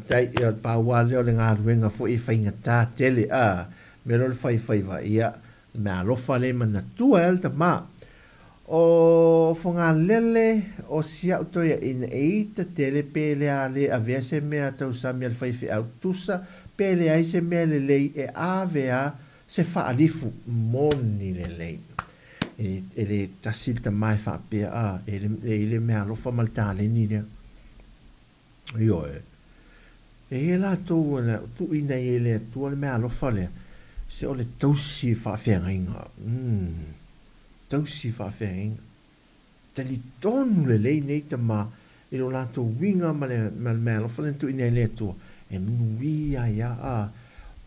tai, ia, pau lea o le galuega foi e faigata tele, a, mea lea o le faifaiva, ia, mea alofa le manatua e le tama. O Fogalele o si a'u toeaina e ita tele pe le a le avea se mea tausami a le faifeau tusa pe leai se mea lelei e ave a se faalifu moni lelei. E, e le tasi le tama e faapea a e le, e i le mea alofa ma le taleni lea. Ioe. E i ai latou na tuuina ai e le Atua le meaalofa lea, se o le tausi faafeagaiga. Mm. Tausi faafeagaiga. Talitonu lelei nei tama i lo latou uiga ma le, ma le meaalofa lea na tuuina ai e le Atua, e manuia ai a, a.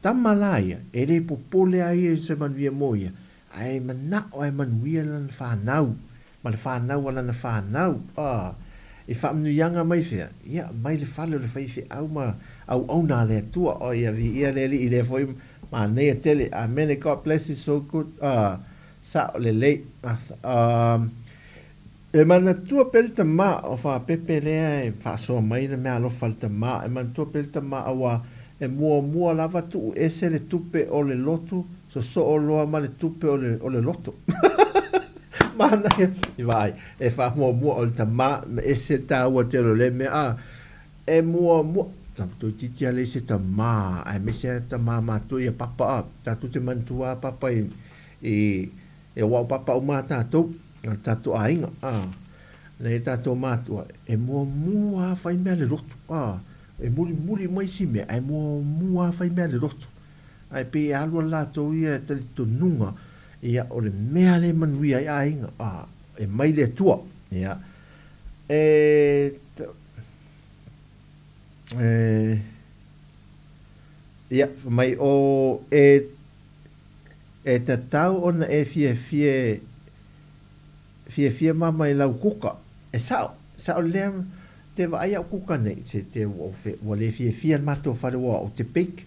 Tama la ia, e le popole a ia i se manuia mo ia, ae manao ae manuia lana fanau ma le fanau a lana fanau. A, i faamanuiaga mai fea? Ia, mai le fale o le faifeau ma auauna a le Atua. O ia, viia le Alii i lea foi manaia tele. Amene, God bless you so good. A, sao lelei. A, e manatua pea le tama o faapepe lea e faasoa mai le meaalofa a le tama. E manatua pea le tama auā e muamua lava tuu ese le tupe o le lotu sosoo loa ma le tupe o le, o le loto. Manaia, i vaai, e faamuamua o le tama ma ese le taua tele o lea mea, a, e muamua, toeitiiti lava leai se tama, aemaise lava tama matua ia Papa, a, tatou te manatua lava Papa i, i, e aua o Papa uma lava tatou, o le tatou aiga, a, nai tatou matua, e muamua lava fai mea a le lotu, a, e mulimuli mai isi mea, ae muamua lava fai mea a le lotu. Ae pei e alu a latou ia talitonuga, ia, o le mea lea e manuia ai aiga, a, e mai le Atua, ia. E, e, ia, mai o, e, e tatau ona e fiafia, fiafia mama i lau kuka, e sao, sao lea, te vaai au kuka nei, se te, ua, ua le fiafia le matou fale ua o te bake.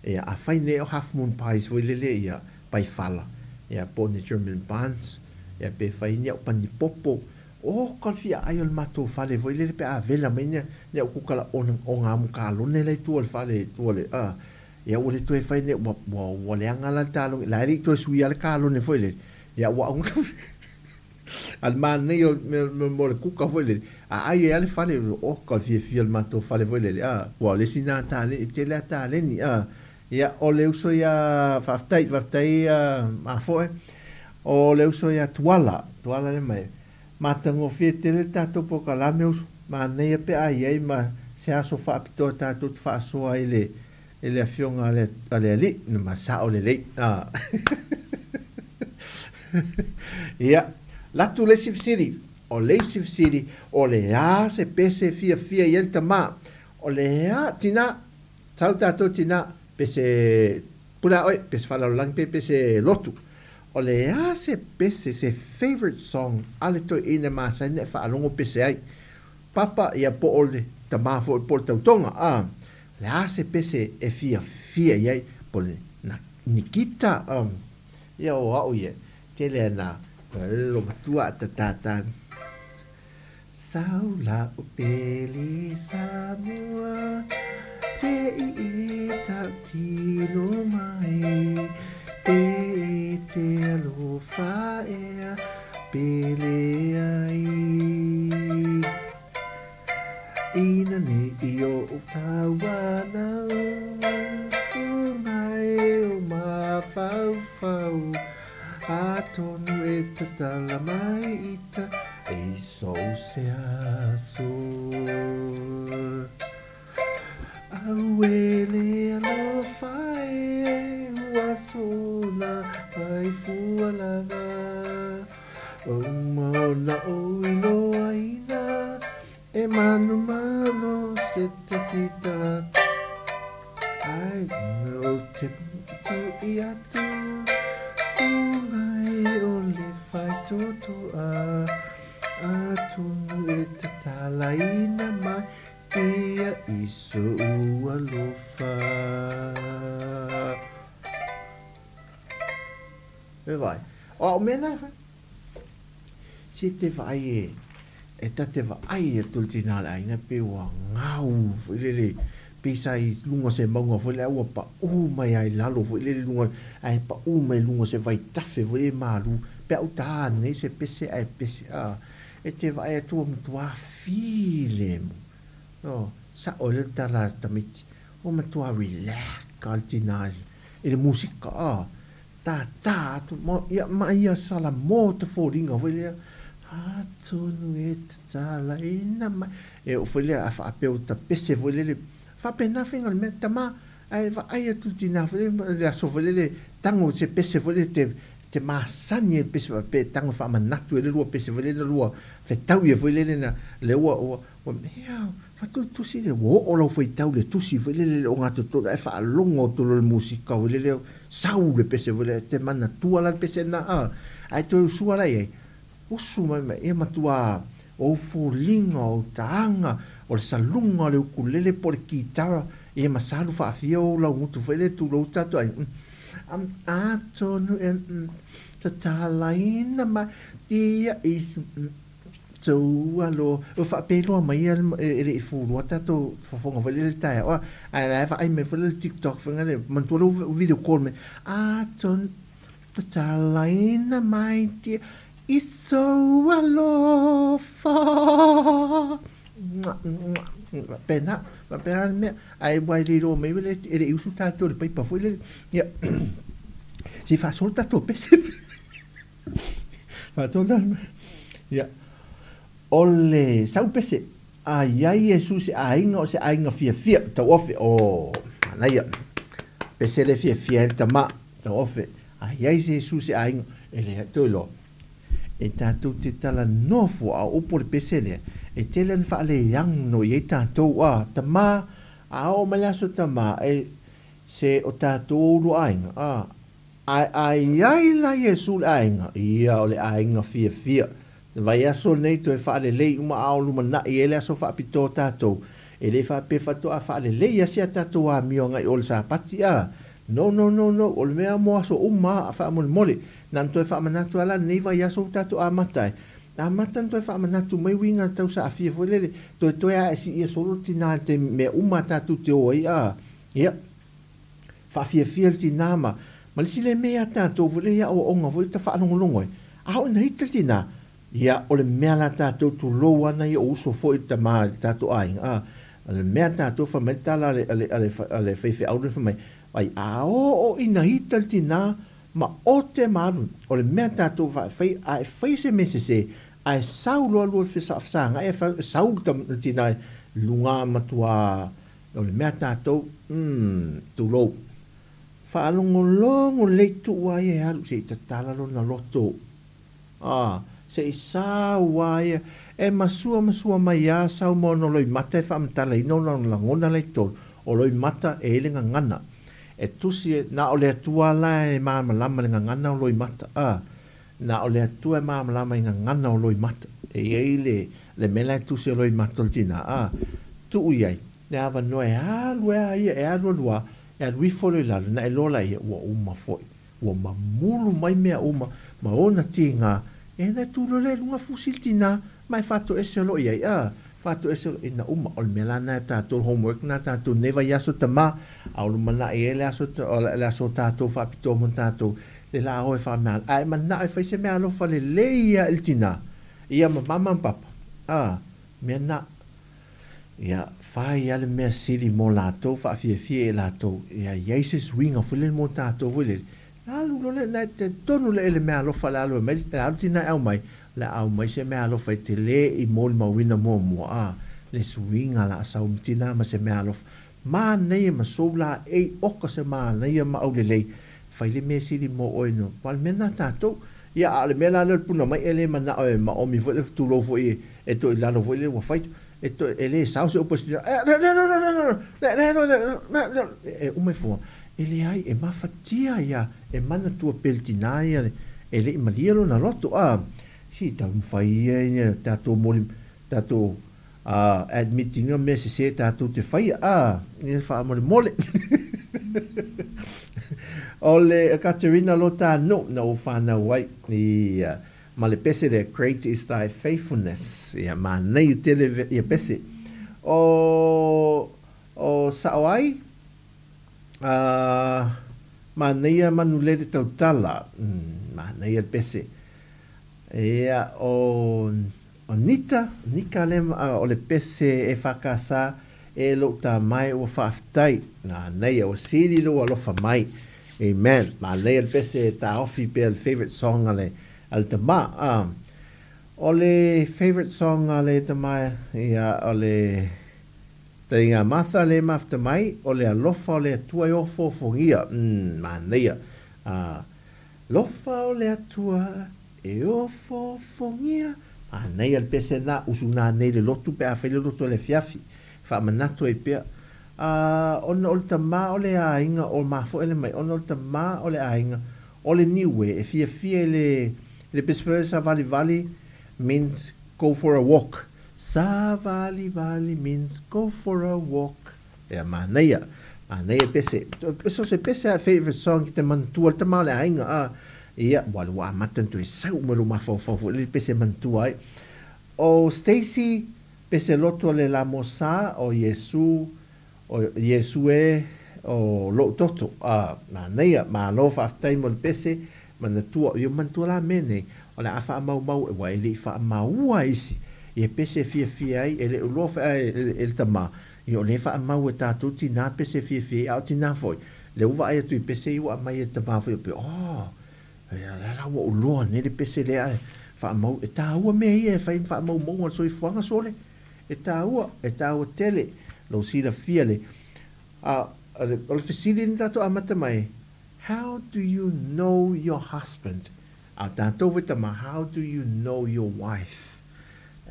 Ia, afai nei o Half Moon Pies foi lele ia pai fala, ia po o ni German buns, ia pe fai ni au pani popo, o ka fia ai o le matou fale foi lele pe a vela mai ni, ni au kuka la o, o ngā mukalone la i tua o le fale, tua le, a, ia ua le toe fai nei, ua, ua, ua leaga la le talogi, la e le i toe suia le kalone foi lele, ia ua auga A le manaia o le mo le kuka foi lele, a ai ai lava le fale, oka le fiafia o le matou fale foi lele, a, ua o le isi na taleni, e tele lava taleni, a. Ia, o le uso ia, faafetai, faafetai Mafoe, o le uso ia Tuala, Tuala le mai, matagofie tele le tatou polokalame uso, manaia pe a i ai ma se aso faapitoa tatou te faasoa ai le, i le afioga a le, a le Alii, ma sao lelei. A. Ia, latu le isi fesili. O le isi fesili, o le a se pese fiafia i ai le tama? O le a, tina, Sau tatou tina pese pula oe pese faalalolagi pe pese lotu. O le a se pese se favorite song a le toeaina masani na e faalogo pese ai. Papa ia po o le tama foi po o le tautoga a. O le a se pese e fiafia i ai po o le na Nikita a. Ia o au ia tele ana lo matua a tatata. Sau la o pele Samoa Te i e tau tino mai Te e te alofa ea pele ai Ina nei i o tauanau Mai o mafaufau Atonu e tatala mai ita E so se aso Auē le alofa e ua sola mai fua lava O uma ona ou iloaina E manumalo se tasi tagata Ai ou te tui atu Ku mai o le faitotoa Atonu e tatalaina mai Ia i sou alofa. E vai. O au mea na e whai. Se te vaai e, e ta te vaai atu le tina le aiga pe ua ngau foi lele pe sa i luga o se mauga foi lele a ua paʻū mai lava i lalo foi lele luga ae paʻū mai luga o se vaitafe foi lele malu pe a uta nei se pese ae pese a e te vaai atu ua matua filemu oh saʻo ai le tala a le tamaiti ua matua relax lava le tina i le musika a Tātā atu, ma, ia, ma ia Salamo te foliga foi lea, atonu e tatalaina mai. E oo foi lea a faapea ua tapese foi lele, faapena faiga o le mea, tama, ae vaai atu le tina foi lele, le aso foi lele, tago se pese foi lele, te, te masani ai le pese faapea e tago e faamanatu ai le lua pese foi lele na lua fetau ia foi lele na, lea ua, ua, ua, ia, Fatutusi le ua oo lau faitau i le tusi foi lele le ogatotonu ae faalogo atu loa i le musika foi lele sau le pese foi lele e te manatua la le pese lena a ae toe usua la i ai usu mai ma ia matua o ou foliga o ou taaga o le saluga o le ukulele po o le kitara ia ma salu faafia ou laugutu foi lele tulou tatou ai atonu e tatalaina mai ia i Tou alo, ua faapeiloa mai ia e le i fulua tatou fofoga foi lele taeao a, ae la e vaai mai foi le TikTok foi lele, manatua lou video call mai, atonu tatalaina mai tia i sou alofa. Faapena, faapena le mea, ae ua e le iloa mai e le i usu tatou i le paipa foi lele, ia, se i faasolo tatou pese. Faatonu ia o le sau pese a iai Iesu se aiga o se aiga fiafia tauofe o manaia pese le fiafia ai le tama tauofe a iai se Iesu se aiga e le toe loa e tatou te talanoa fua a upu o le pese lea e tele ana faaleano i ai tatou a tama a oo mai le aso tama e se o tatou ulu aiga a Ae a i ai la Iesu le aiga, ia o le aiga fiafia. Le vaiaso lenei toe faalelei uma a o lumanai ai le aso faapitoa tatou. E le faapea faatoa faalelei a si a tatou amio agai o le Sapati a? No, no, no, no, o le mea mo aso uma a faamolemole. Na ona toe faamanatu a la lenei vaiaso ua tatou amata ai. Amata ona toe faamanatu mai uiga tau saafia foi lele, toetoe a e siia solo le tina i le taimi mea uma a tatou te o ai a? Ia. Faafiafia le tina ma, ma le isi lea mea ia tatou foi lea ia aoaoga foi lea ta faalogologo ai, a oo ina hita le tina, ia o le mea la tatou tulou ana ia o uso foi le tama i le tatou aiga, a, o le mea tatou fai mai le tala a le, a le, a le, a le faifeau lea fai mai, ai a oo ina hita le tina ma ote ma alu, o le mea tatou fai, a e fai se mea sese, ae sau loa lua fesagai e sau le tina i luga matua O le mea tatou, umm, tulou. Faalogologo lelei tuu a ia e alu se i tatala lona loto. Ah, se i sau a ia, e masua masua mai a sau ma ona loimata e faamatalaina ona lagona la i totonu. O Loimata e i ai le gagana. E tusi e, na o le Atua la e malamalama i le gagana o Loimata. A, na o le Atua e malamalama i gagana o Loimata. E i ai le, le mea la e tusi e Loimata o le tinā. A, tuu i ai le avanoa e alu ai a ia, e alu alu a, e alu ifo loa i lalo, na e loa laia, ua uma foi. Ua mamulu mai mea uma ma ona tigā, e na tu loa lea i luga fusi le tinā, ma e faatoese o lo o i ai, a, faatoese o lo, ina uma, o le mea la na e tatou, le homework na tatou nei vaiaso tamā, a o lumanai ai le aso, le aso o tatou faapitoa mo tatou, le la o e faamea, a e manao e fai se mea alofa lelei ia i le tinā, ia ma mama ma papa, a, mea na, Ia, fai lava le mea sili mo latou, faafiafia i latou, ia i ai se suiga foi lele mo tatou foi lele. Alu loa lea, na e tonu lea i le mea alofa le alu mai, le alu tina e au mai, le au mai se mea alofa e te le i molimauina muamua, a, le suiga la a sau ma tina ma se mea alofa. Manaia ma sou laei oka se manaia ma aulelei, fai le mea sili mo oe no. Ma o le mea na tatou. Ia, a o le mea la lea o le puna mai e le manao e maomi foi le tulou foi e toe i lalo foi lea ua fai. E toe, e le sao se upu e uma ifo. E leai, e mafatia ia, e manatua pea le tinā ia e le i malie lona loto. A, si taumafai ia ia tatou moli, tatou admit ina mea sesē tatou te faia, a, ia faamolemole. O le Katerina Lotano na ou whanau ai i ma le pese lea Great is thy faithfulness. Ia manaia tele ia pese. O o sao ai a manaia manulele tautala. Manaia le pese. Ia o O Nita, Nika le o le pese e whakasa e lou tamae ua faafetai. Manaia, ua sili lou alofa mai. Amen. Manaia le pese e taofi pea le favorite song a le, a le tama. Ah. O le favorite song a le tama, ia, o le Taiga Martha le mafta mai, o le alofa o le Atua e ofoofogia. Manaia. Ah. Lofa o le Atua E ofoofogia. Manaia le pese na, usu nanei le lotu pe a fai le lotu a le afiafi. Faamanatu ai pea. A, ona o le tamā o le aiga o mafoe le mai, ona o le tamā o le aiga o le Niue e fiafia i le, i le pese foi savalivali means go for a walk. Savalivali means go for a walk. Ea, manaia. Manaia pese. So se pese a favorite song ki te manatua le tama o le aiga, a, ia, ua ua amata ona toe sau uma lou mafaufau foi lele pese e manatua ai. O Stacy, pese loto a le Lamosa, o Iesu, o Iesu e, o lou toto. A, manaia, malo faafetai mo le pese, manatua, ia manatua la mea nei, o le a faamaumau, ua e le i faamaua isi, ia pese e fiafia ai, e le o loa foi e le tama, Ia o lea e faamau e tatou tinā pese e fiafia ai, a o tinā foi, lea ua vaai atu i pese ia ua aumai e le tama foi, pei, oh, ia lea la ua ou loa nei le pese lea ae faamau, e tāua mea ia e fai ma faamaumauga o le soifuaga sole, e tāua, e tāua tele, lou silafia le, a, o le, o le fesili na tatou amata mai, how do you know your husband? A o tatou foi tama, how do you know your wife?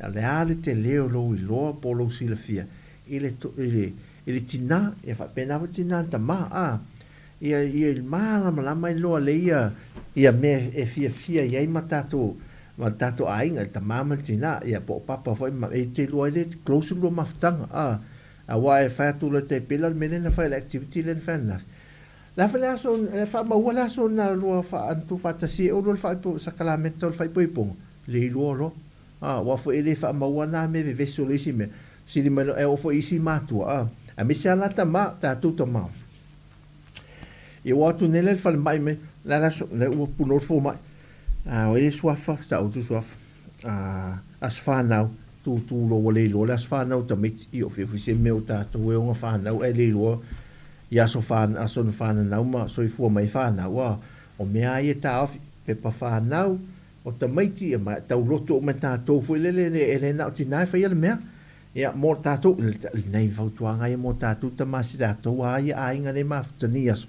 O le a le tele o lou iloa po o lou silafia i le, i le, i le tinā, ia faapena foi tinā tamā, a, ia, ia i malamalama ai loa le ia, ia mea e fiafia i ai ma tatou, ma tatou aiga, le tamā ma le tinā, ia po o papa foi ma, e te iloa ai le close lua mafutaga, a, aua e fai atu loa e tai pei la o le mea lea na fai, le activity lea na fai ananafi. Le a foi le aso, e faamaua le aso na lua tuufaatasia ai oulua le faaipo, sakalameta o le faaipoipoga, le iloa loa. A, aua foi e le faamaua na mea vevesi o le isi mea. Sili mai loa, e oo foi i isi matua, a, aemaise lava la tama, tatou tama. Ia ua atu nei la i le falemai mai, le a le aso, lea ua punou le fomai. A, o ai le suafa, sa outou suafa. A, aso fanau, tūtū loa ua le iloa le aso fanau o tamaiti. Ia o fea foi se mea o tatou e ona fanau ae le iloa i aso whan, aso na whananau ma soifua mai whanau, a, o mea a ia taofi, pepa whanau, o tamaiti, ia ma tauloto uma tatou foi lele, e le na o tinā e whaia le mea. Ia, mō tātou, nei fautuaga ia mō tātou tama si tātou a ia aiga nei mafutani aso.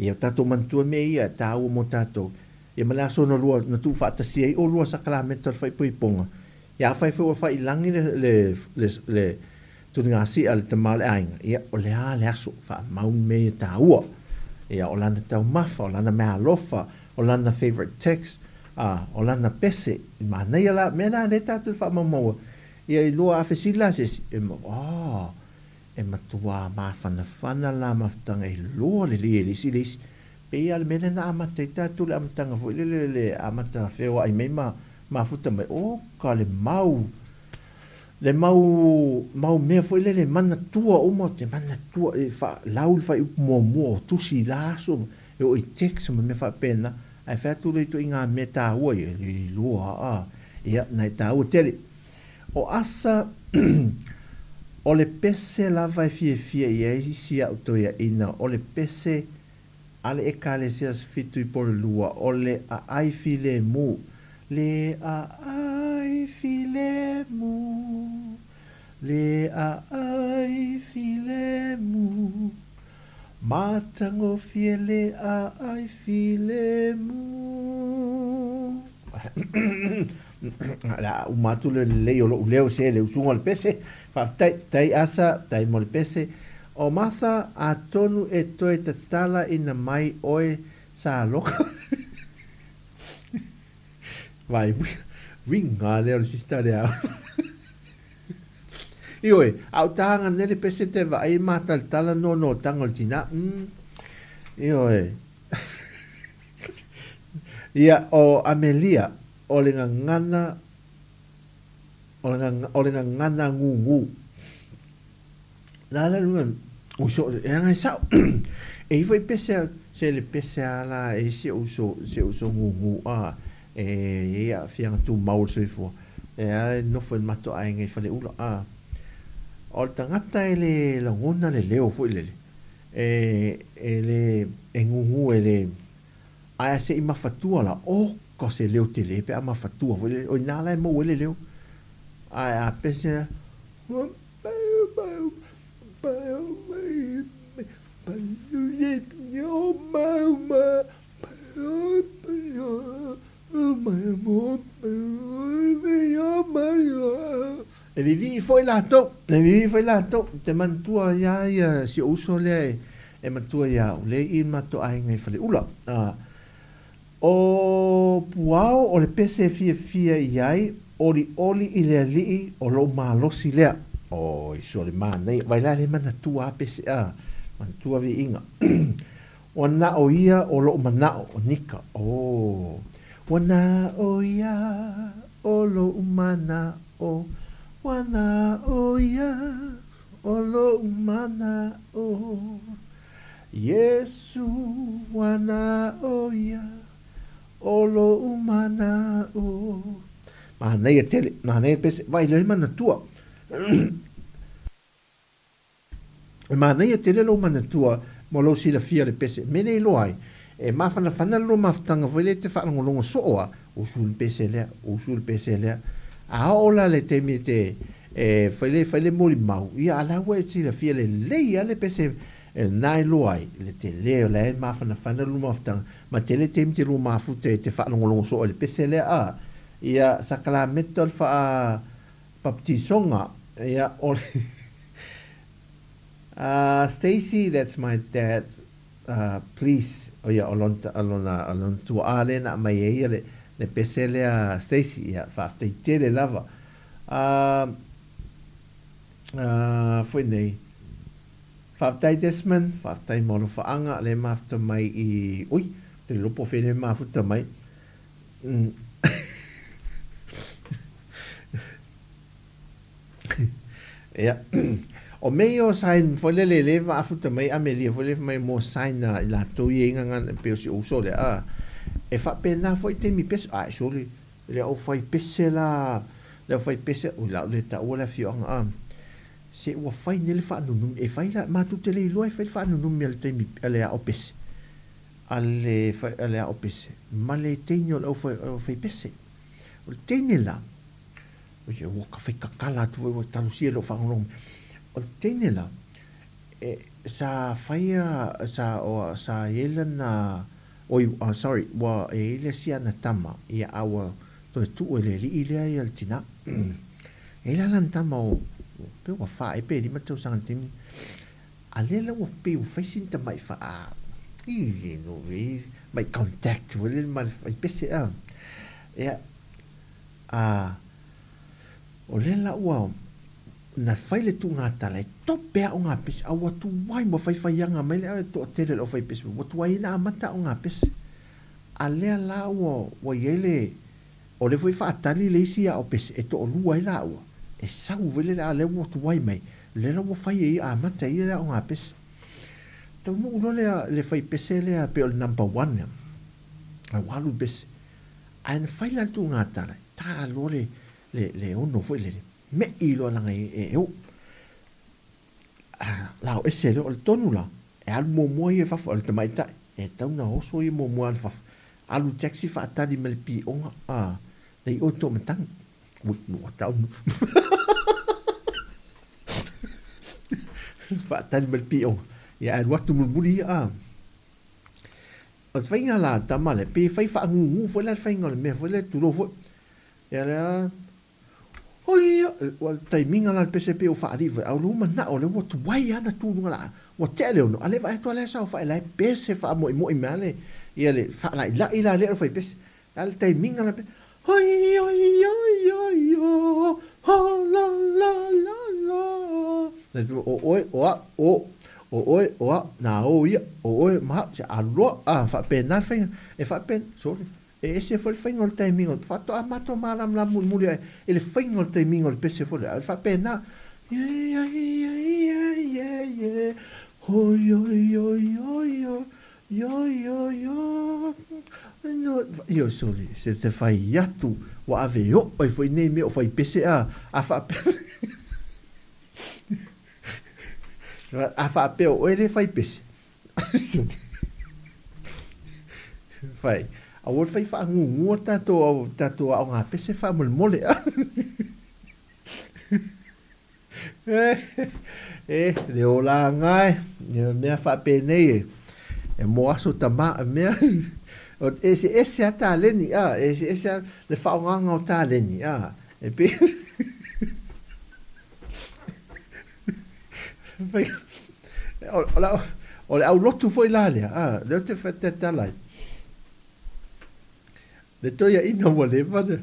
Ia, tātou manatua mea ia, tāua mō tātou. Ia ma le aso na lua, na tuufaatasia ai olua sakalameta o le faaipoipoga. Ia afai foi ua faiilagi le, le, le, le tuligasia a le tama o le aiga, ia, o le a le aso, faamau mea ia taua. Ia, o lana taumafa, o lana meaalofa, o lana favourite text, a, o lana pese, i manaia la, mea na lea tatou te faamaumaua. Ia, i lua a fesili la se isi, e ma, oh, e matuā mafanafana la mafutaga e loa lelei e le isi i le isi. Pei lava o le mea lea na amata ai tatou i le amataga foi lele, le amata feoai mai ma mafuta mai, oka le mau, le mau, mau mea foi lele e manatua uma, ou te manatua e faalau le faaiupu muamua o tusi i la aso, e oo i text ma mea faapena, ae fai atu lea i ituaiga mea taua ia, e le iloa a, ia, na e taua tele. O Asa, o le pese lava e fiafia i ai si au toeaina, o le pese a le Ekalesia 72, o le aai filemu, le aai filemu, le aai filemu, matagofie le aai filemu. Le a uma atu le lelei o lou leo se le usuga o le pese. Faafetai, tai Asa, tai mo le pese. O Martha, atonu e toe tatala ina mai oe sa loka. Vai, winga lea o le sister lea. Ioe, a o tahaga nei le pese te vaai e matalatala nonotaga o le tinā. Ioe. Ia, o Amelia, o le gagana, o le, o le gagana gūgū. La la luna, uso, e anga e sao. E ifo i pese, se le pese ala e si uso, se uso gūgū a, e ia fianga tū mau le soifua. E a e nofo i mato aiga i Faleula a. O le tagata e le lagona le leo foi lele. E, e le, e gūgū e le, ae se i mafatua la, oka se leo tele pe a mafatua foi lele, o ina la e maua ai le leo. Ae a pese, E vivii foi latou, e vivii foi latou, te manatua iā ia si ou uso lea e, e matua iā au, lea i matou aiga i Faleula. A, o Puao o le pese e fiafia i ai, olioli i le alii o lou malosi lea. Oi, sole manaia, vai la le manatua a pese a, manatua viiga. Ua na o ia o lou manao, o Nika. Oh. Ua na o ia o lou manao, ua na o ia o lou manao. Iesu, ua na o ia o lou manao. Manaia tele, manaia pese, vai le manatua. E manaia tele lou manatua mo lou silafia le pese. Mea nei iloa ai, e mafanafana le lua mafutaga foi lea e te faalogologo soo a, usu le pese lea, usu le pese lea. A oo la le taimi e te, e fai le, fai le molimau, ia a la ua e silafia lelei a le pese e na iloa ai, le tele o la e mafanafana le lua mafutaga, ma tele taimi te lua mafuta e te faalogologo soo ai le pese lea a, ia sakalameta o le faa baptisoga, ia o le Stacy, that's my dad, please, o ia, o lona, o lona, o lona tuaa lea na aumai ai ia le, le pese lea Stacy, ia, faafetai tele lava. Foi nei, faafetai Desmond, faafetai mo alofaaga lea mafuta mai i, ui, te le iloa po o fea lea mafuta mai. Ia. O mea ia o sign foi lele le vaafuta mai Amelia foi lele mai mo sign a i latou ia i gagana pei o si ou uso lea a. E faapena foi taimi pese ae sole le au fai pese la le au fai pese ui la o le taua le afioaga a. Se ua fai nei le faanunumi e fai la matou te le iloa e fai le faanunumi a le taimi a le ao pese a le a le ao pese ma le teine o le au fai pese. O le teine la Oi, ua ka whai kakala atu foi, ua talosia lou faalogologo mai. O le teine la, e, sa whaia, sa, o, sa i ai lana, oi, sorry, ua e i ai le si ana tama, ia, a ua toe tuu e le alii lea ia le tinā. E i ai la lana tama o, Pe ua fa ea pe 5 tausaga i le taimi. A lea la ua pei ua fai sina tamai faa i no e mai contact foi lele ma le faipese a. Ia a o lea la ua na fai le tuugatala e tope aoga pese a ua tuai ma faifaiaga mai le toatele o le aufaipese ua tuai na amata aoga pese. A lea la ua ua i ai le o lea foi faatali le isi ao pese e toalua ai laua e sau foi lele a lea ua tuai mai lea la ua fai e ia amata ia le aoga pese. Taunuu loa lea le faipese lea pei o le number 1 lea. A ua alu le pese. Ae na fai la le tuugatala ta loa le le le ono foi lele me'i loa laga e e oo. La o ese lea o le tonu la e alu muamua ia i fafo o le tamaitai e tatau ona oso ia muamua alu fafo. Alu taxi faatali mai le pioga a le i oe toamatagi. Ui, ua tau. Faatali mai le pioga. Ia ae alu atu mulimuli ia a. O le faiga la tama lea, pe fai faagūgū foi la le faiga o le mea foi lea, tulou foi. Ia lea, Oi, ua le taimiga la le pese pei ua faalii foi, a o lou manao lea ua tuai lava na tu i luga la, ua tea le ono, a le vaai atu lava lea saofai la e pese faamoimoi mai lava le, ia le faalailai la lea o le fai pese. A le taimiga la, oi, oi, oi, oi, o, ha, la, la, la, la. Le tu, o oe, o au, o, o oe, o au, na o ia, o oe, ma au, se alu loa, a, faapena le faiga, e faapena, sorry. E ese foi le faiga o le taimiga o le faatoa matou malamalama mulimuli ae i le faiga o le taimiga o le pese foi lea, a o le faapena, Ioe, sorry, se te fai atu ua ave oo ai foi nei mea o fai pese a, a faapea a faapea o oe le fai pese. Fai, aua le fai faagūgū tatou au tatou aoga pese faamolemole. E, le olaga e, ia mea faapenei e, e mo aso tamā mea. O eseese lava taleni, a, e eseese lava le faaaogaga o taleni, a, e pei fai, o, o, o le aulotu foi la lea, a, lea ou te faatalatala ai. Le toeaina ua leva na,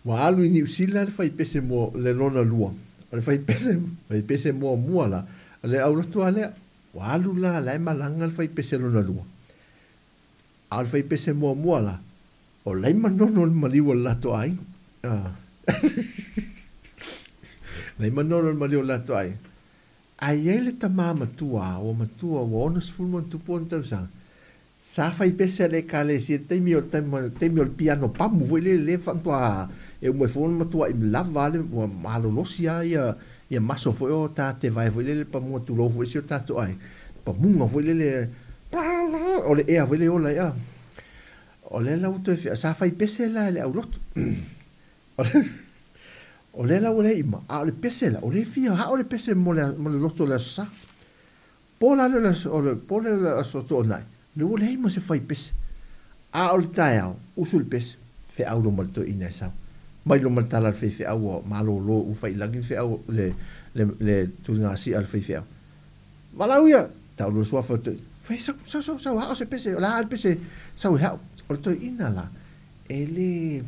ua alu i Niu Sila le faipese mo le lona lua. O le faipese, faipese muamua la, o le aulotu lava lea, ua alu la, la e malaga le faipese lona lua. A o le faipese muamua la, o Laimanono le maliu o le latou aiga. Ah. Laimanono le maliu o le latou aiga. Ae i ai le tamā matua, ua matua, ua 60 ma ona tupu ona tausaga, sa fai pese a le Ekalesia i le taimi o le taimi o le piano pamu foi lele lea faatoa e uma ifo ona matuai lava le ua malolosi lava ia ia maso foi o tatevae foi lele pamuga tulou foi si o tatou aiga, pamuga foi lele o le ea foi lea e ola ai a. O lea la ua toe fia, sa fai pese la e le aulotu. O lea la ua leai ima, a o le pese la, o lea e fia hao le pese mo le, mo le loto o le Aso Sa. Po la le o le, po le Aso Toonai, lea ua leai ma se fai pese. A o le taeao, usu le pese, feau lo ma le toeaina e sau. Mai lo ma le tala a le faifeau ua malolo ua fai i lagi le feau, le, le, le tuligasia a le faifeau. Valaau ia! Tau loa le suafa o le toeaina. Fai sau, sau, sau, sau, hao se pese, o le a le pese, sau e hao. O le toeaina la, e le,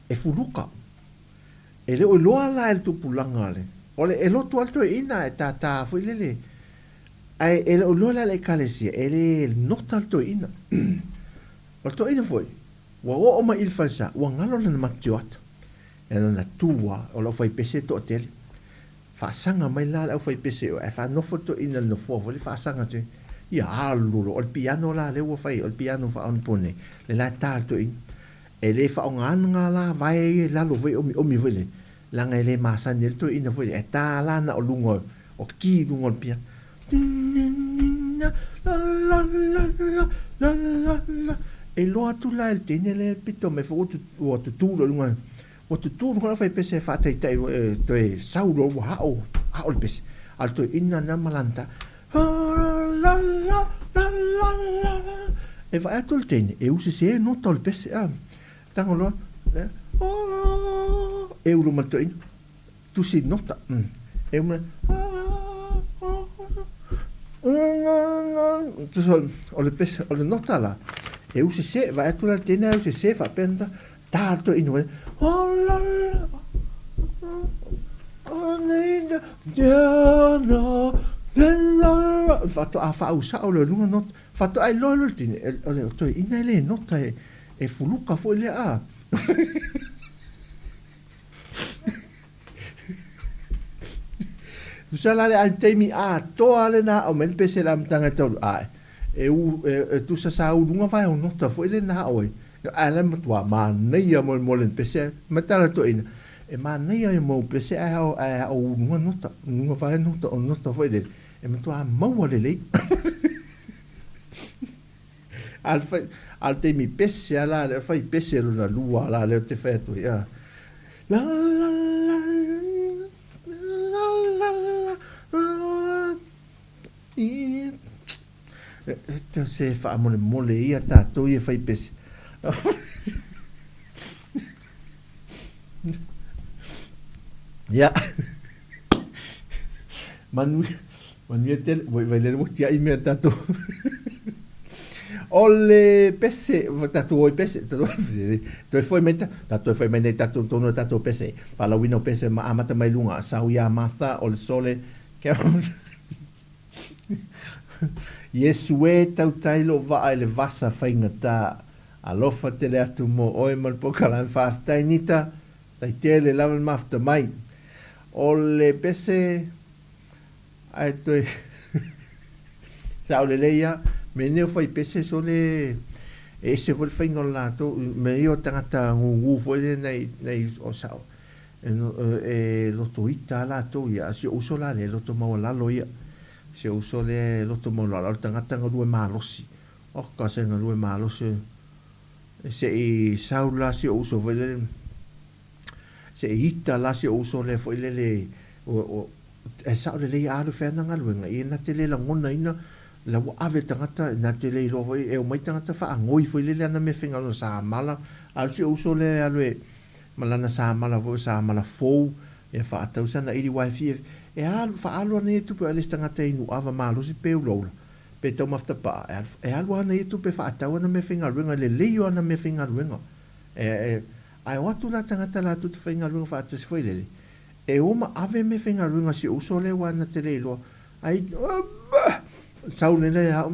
e fuluka. E le o iloa la e le tupulaga le, o le, e lotu lava le toeaina e tātā foi lele, ae e le o iloa la e le Ekalesia, e le nota le toeaina. O le toeaina foi, ua oo mai i le falesa, ua galo lana matioata. E lana tu lava, o lau faipese e toatele. Faasaga mai la le aufaipese ae faanofo le toeaina i le nofoa foi le faasaga atu ai. Ia alu loa, o le piano la lea ua fai, o le piano faaonaponei, le la e ta le toeaina. E le faaaogaina la vae ia i lalo foi omiomi foi le, leaga e le masani ai le toeaina foi le, ae ta la na o luga o ki i luga o le piano. E iloa atu la e le teine lea le pito mai foi ua tutū loa i luga Ua tutū loa le faipese e faataitai e toe sau loa ua hao, hao le pese. A o le toeaina lena ma lana ta, E vaai atu le teine, e usese nota o le pese, a. Tago loa, e ulu ma le toeaina. tusi nota. E uma tusa o le pese o le nota la e usese vaai atu la le teine ae usese faapea na ta le toeaina foi faatoa faausao lea i luga nota faatoa iloa loa le teine o le toeaina e le nota e fuluka foi lea a. Tusa la le ai taimi atoa lena aumai le pese i le amataga e taulu ae e u e tusa sa uluga vae o nota foi lena oe ae la matua manaia molemole le pese ma tala toeaina e manaia e mau pese ae ao ae ao uluga nota uluga vae nota o nota foi lele e matua maua lelei. A le fai a le taimi pese a la le fai pese lona lua la lea ou te fai atu ai a. La la la la la la i se faamolemole ia tatou ia fai pese. Ia. Manuia, manuia tele. Ua iai lele ua tiai mea tatou. O le pese, tatou o i pese, toe foi mai, toe foi mai nei tatou tonu tatou pese. Faalauina o pese ma amata mai luga, sau ia Martha o le sole, Iesu e tautai lou vaa i le vasa faigata. Alofa tele atu mo oe ma le pokalame. Faafetai Nita, tai tele lava le mafuta mai. O le pese ae toe sao lelei a me nei o fai pese sole e ese foi le faiga o le latou me ia o tagata gugu foi lea nai nai o sao e loto ita a latou ia a si ou uso la lea e loto maualalo ia si ou uso lea e loto maualalo o le tagata galue malosi oka se galue malosi se i sau la si ou uso foi lele se i ita la si ou uso lea foi lele e sao lelei a alu fea ana galuega ia na te le lagonaina la ua ave tagata na te le iloa foi e omai tagata faagoi foi lele ana mea faigaluega samala a o si ou uso lea e alu e ma lana samala foi o samala fou e faatau sana ili uae fia e alu faaalu ana ia tupe a le isi tagata e inu ava malosi pe ulaula pe taumafa tapaa e alu e alu ana ia tupe faatau ana mea faigaluega lelei o ana mea faigaluega e e ae o atu la tagata latou te faigaluega faatasi foi lele e o ma ave mea faigaluega a si ou uso lea ua na te le iloa ai sau lele ia au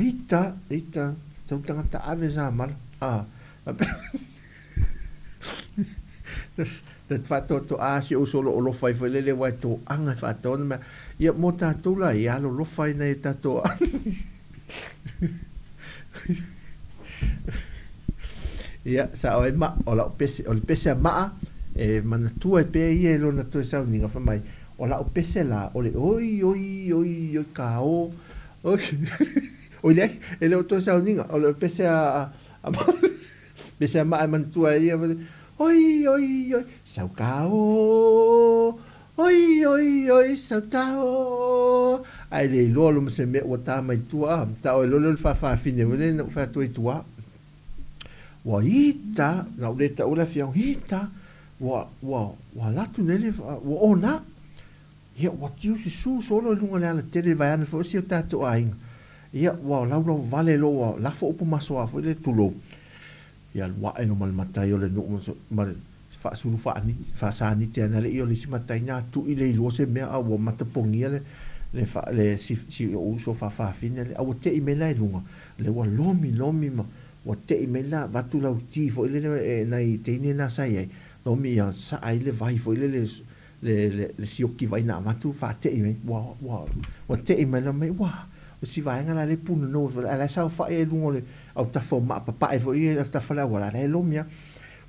Ita, ita, tau tagata ave sa mala. Ah. Te faatoatoa si ou solo olofa ai foi lele aua e toaga e faatau ana mea. Ia mo tatou la ia alolofa ai nai o tatou Ia, sao ai ma, o lau pese, o le pese a maa, e manatua ai pea ia i lona toe sauniga fai mai, o lau pese la, o le oi, oi, oi, oi, ka o, oi, oi leai, e le o toe sauniga, o le pese a, a, pese a maa e manatua ai ia, oi, oi, oi, sau ka o, oi, oi, oi, sau ka o, ae le iloa loa ma se mea ua ta mai tua, a, ta oi loa lea o le faafafine foi lea na ou fai atu ai i tua. Ua ita, na ou le taua le afioaga, ita, ua, ua, ua alu atu nei le, ua ona. Ia, ua tiu susu solo i luga o le alatele vaeane foi o si o tatou aiga. Ia, ua laulau vale loa, ua lafo upu masoa foi le tulou. Ia alu ae loa ma le matai o le nuu ma le faasulu faasanite ana le i o le isi matai na tui le iloa se mea a ua matapogia le le fa le si si o uso faafafine le a ua tei mai la i luga le ua lomi lomi ma ua tei mai la avatu lau ti foi lele e nai teine na sa i ai lomi ia saa ai le vai foi lele le le le sioki vai na avatu faatei mai ua ua ua tei mai la mai ua o si vaega la le punonou foi ae la e saofai ai i luga o le autafa o maa papae foi ia autafa o le auala la e lomi lava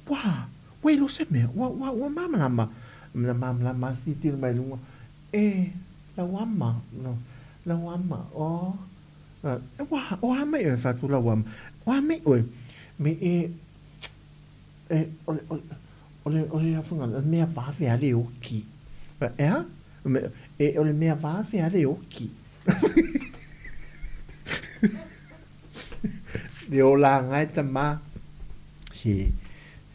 ua ua iloa se mea ua ua ua malamalama na malamalama lava tilotilo mai luga e lau ama no lau ama o ua o a mai oe fai atu lau ama o a mai oe me e e o le o le o le o le mea vave lava le oki. E a? E o le mea vave a le oki. Le olaga e tamā se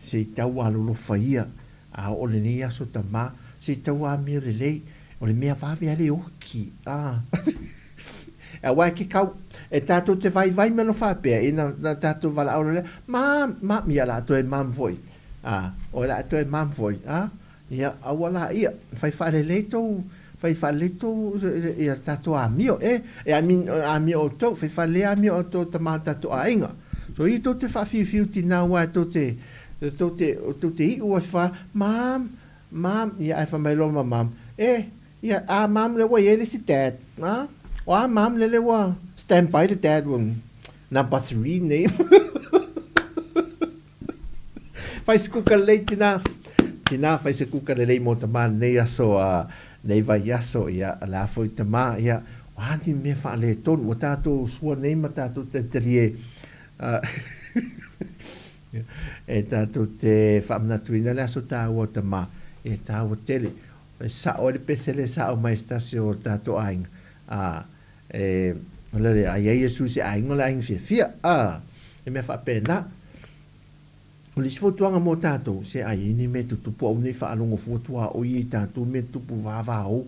se i tau alolofa ia a oo lenei aso tamā se i tau amio lelei o le mea vave a le oki a aua e ke kau e tātou te vaivai me lo faapea ina na tātou valaau lea mam mam ia la toe mam foi a o la toe mam foi a Ia, aua la ia, fai faalelei tou, fai faalelei tou, ia tatou amio, e, e I mean, amio outou, fai faalelei amio outou tama o tatou aiga. So ia tou te faafiufiu tinā aua e tou te, tou te, tou te iu ai fa, mam, mam, ia ae fai mai loa ma mam, e, ia, a mam le ua i ai le isi dad, a, o a mam lele ua stand by le dad ua number 3 nei. Fai se kuka lelei tina. Tina fai se kuka lelei mo tamā nei aso a nei vaiaso ia la foi tamā ia o a ni mea faaletonu ua tātou sua nei ma tātou talitalie e tātou te faamanatuina le aso tāua o tamā e tāua tele e sao ai le pese le sao mai se tasi o tātou aiga a e le ai ai Iesu i se aiga o le aiga fiafia a e mea faapena. O le isi fautuaga mo tatou, se ai ai ni mea tutupu aua nei faalogo fua tuaoi i tatou mea tutupu vavao.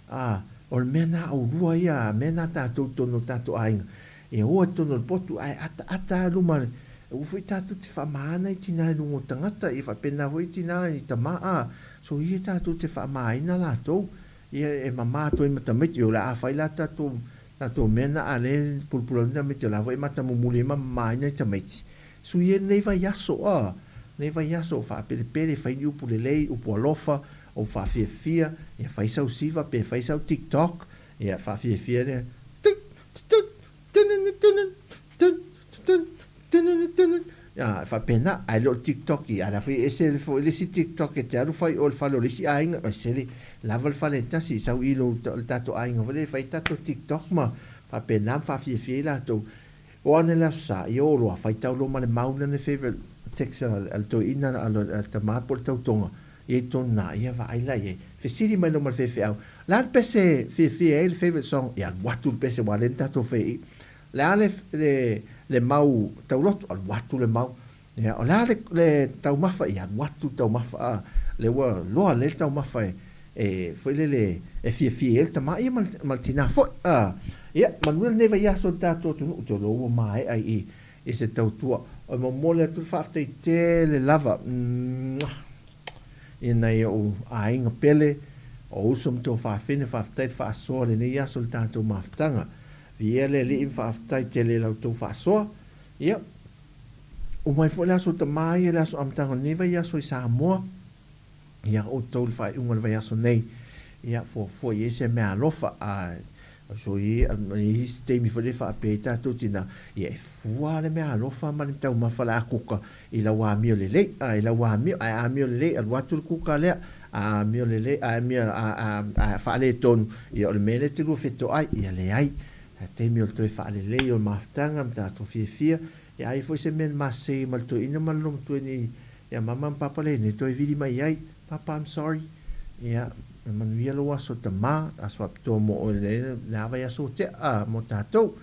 A, o le mea na aulua ia, a mea na tatou i totonu o tatou aiga, e o ai totonu o le potu ae ataata lava i luma, aua foi tatou te faamahana i tina i luga o tagata, ia faapena foi tina i tama, a, so ia tatou te faamahaina latou, ia e mama atu ai ma tamaiti, o le a fai la tatou, tatou mea na a le pulapula ai tamaiti, o la foi e matamumuli ai ma mamaina i tamaiti. Sui e lenei vaiaso, a, lenei vaiaso, faapelepele, fai ni upu lelei, upu alofa, ou faafiafia, ia fai sau siva pe fai sau TikTok, ia faafiafia lea, tut, tut, tununu, tunun, tun, tun, tununu, tunun, a, faapena, ae le o le TikTok i, a la foi ese foi le isi TikTok e te alu fai o le fale o le isi aiga, ese le, lava le fale e tasi, sau i lo le tatou aiga foi lea e fai tatou TikTok ma faapena ma faafiafia ai latou. O ana le aso sa, ia o loa, faitau loa ma le mau lana favorite text a le toeaina a le tama po o le tautoga, ia i tonu na, ia vaai la i ai. Fesili mai loa ma le faifeau, le a le pese fiafia ai le favorite song? Ia alu atu le pese aua lea na tatou fai i. Le a le, le, le mau tauloto? Alu atu le mau. Ia, o le a le, le taumafa? Ia alu atu le taumafa, a, lea ua loa lea le taumafa e, e, foi lele, e fiafia ai le tama ia ma le, ma le tinā foi. A, ia, manuia lenei vaiaso i le tatou atunuu, ou te iloa ua maea i, i se tautua. E momoli atu le faafetai tele lava, muah, i nai ou aiga pele, o uso ma tuafafine, faafetai le faasoa i lenei aso i le tatou mafutaga. Viia le Alii ma faafetai tele i la outou faasoa. Ia, Uma ai foi le aso tamā ia le aso amataga o lenei vaiaso i Samoa. Ia outou le faaiuga o le vaiaso nei. Ia fuafua i ai se mea alofa a so i i isi taimi foi lea faapea ai tatou tina, ia e fua le mea alofa ma le taumafa la kuka i lau amio lelei, a i lau amio, ae amio lelei alu atu le kuka lea, a amio lelei, a amio a a a faaletonu, ia o le mea lea e te lua fetoai, ia leai. Taimi o le toe faalelei o le mafutaga ma tatou fiafia, Ia ai foi se mea na masei ma le toeaina ma le lomatua nei ia mama ma papa le nei toe vili mai ai papa I'm sorry ia e manuia lou aso tama aso faapitoa mo oe le le a vaiaso ua tea a mo tatou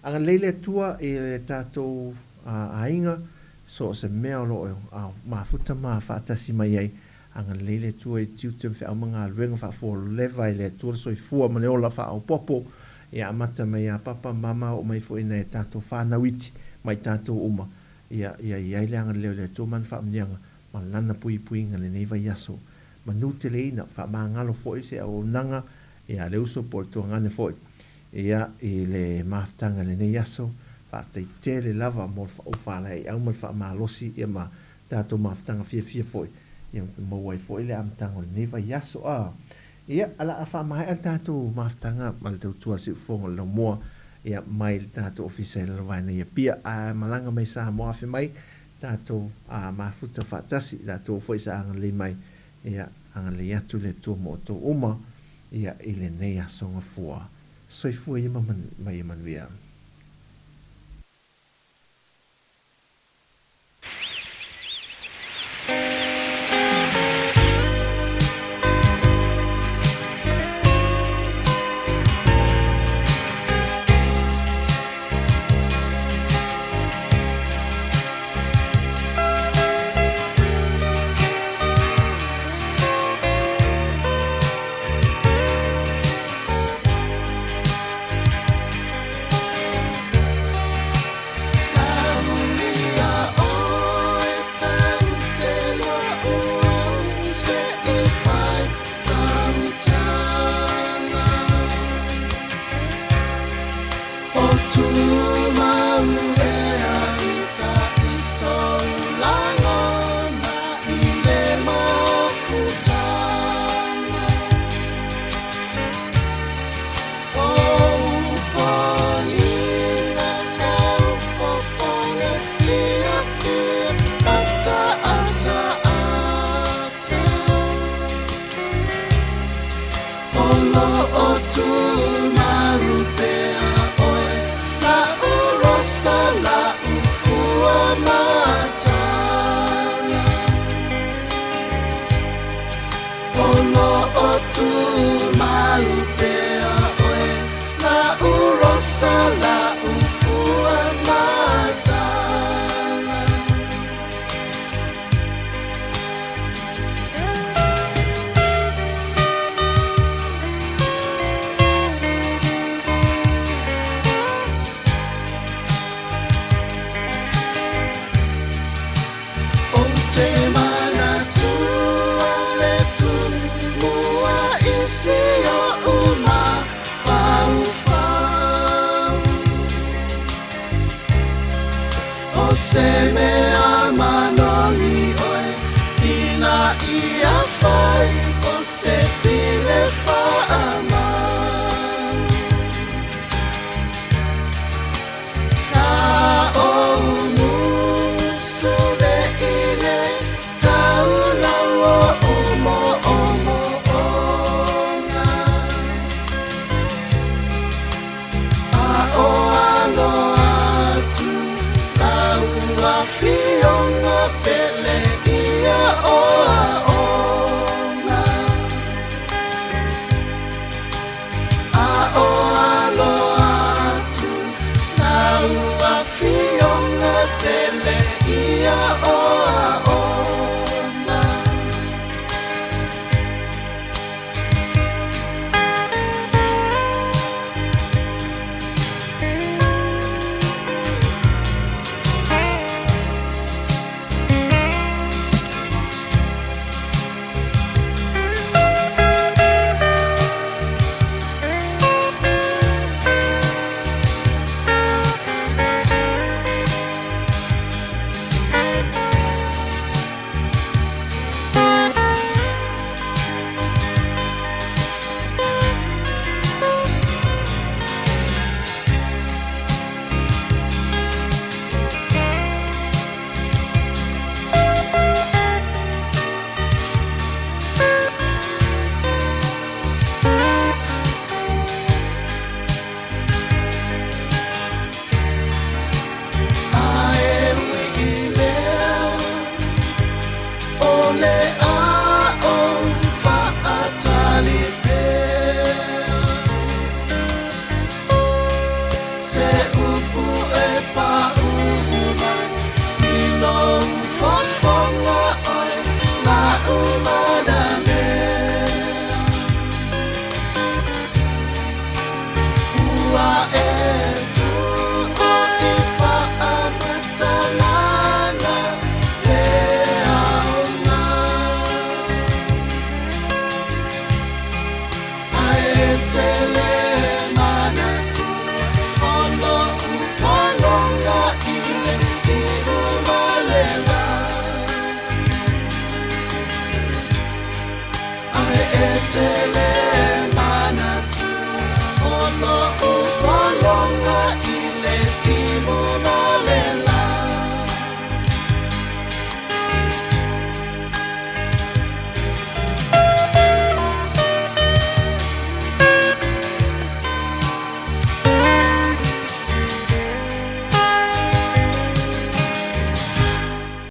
agalelei le Atua i le tatou aiga so o se mea o lo o mafuta ma faatasi mai ai agalelei le Atua i tiute ma feau ma galuega faafualeva i le Atua le soifua ma le ola faaopoopo Ia amata mai ia papa, mama, oo mai foi i nai a tatou whanau iti, ma i tatou uma. Ia, ia i ai le agalelei o le Atua ma Ana faamanuiaga, ma Lana puipuiga lenei vaiaso. Manuteleina, faamagalo foi se auaunaga ia le uso po o le tuagane foi, ia, i le mafutaga i lenei aso. Faafetai tele lava mo le faaufalaeiau ma le faamalosi, ia ma tatou mafutaga fiafia foi, ia maua ai foi le amataga o lenei vaiaso. A. Ia, o le a faamaea le tatou mafutaga ma le tautua a le Siufofoga o le Laumua, ia, mai le tatou Ofisa i Lalovaea i Apia. A malaga mai Samoa afe mai, tatou a mafuta faatasi, i latou foi sa agalelei mai, ia, agalelei atu le Atua mo outou uma, ia, i lenei aso gafua. Soifua ia ma ia manuia. O tu marupea oe La urosa la ufua matala O lo o tu marupea oe La urosa la ufua matala. O te manatua le tu mua i si o uma fau fau. O se mea manoni oe ina ia fai o se pile whaama. Sa o musu le ile taula o umo omo onga. A o alo atu lau a fionga pele ia o a onga. A o alo atu lau a fionga pele ia o a onga. Ae ui i lea, o le a o whaatali pea. Se upu e pa mai, i lo fofonga oe la umana mea. Ua e tu o i whaamatalanga le aonga. Ae tele manatu o lo upolonga i le tinu malela. Ae e tele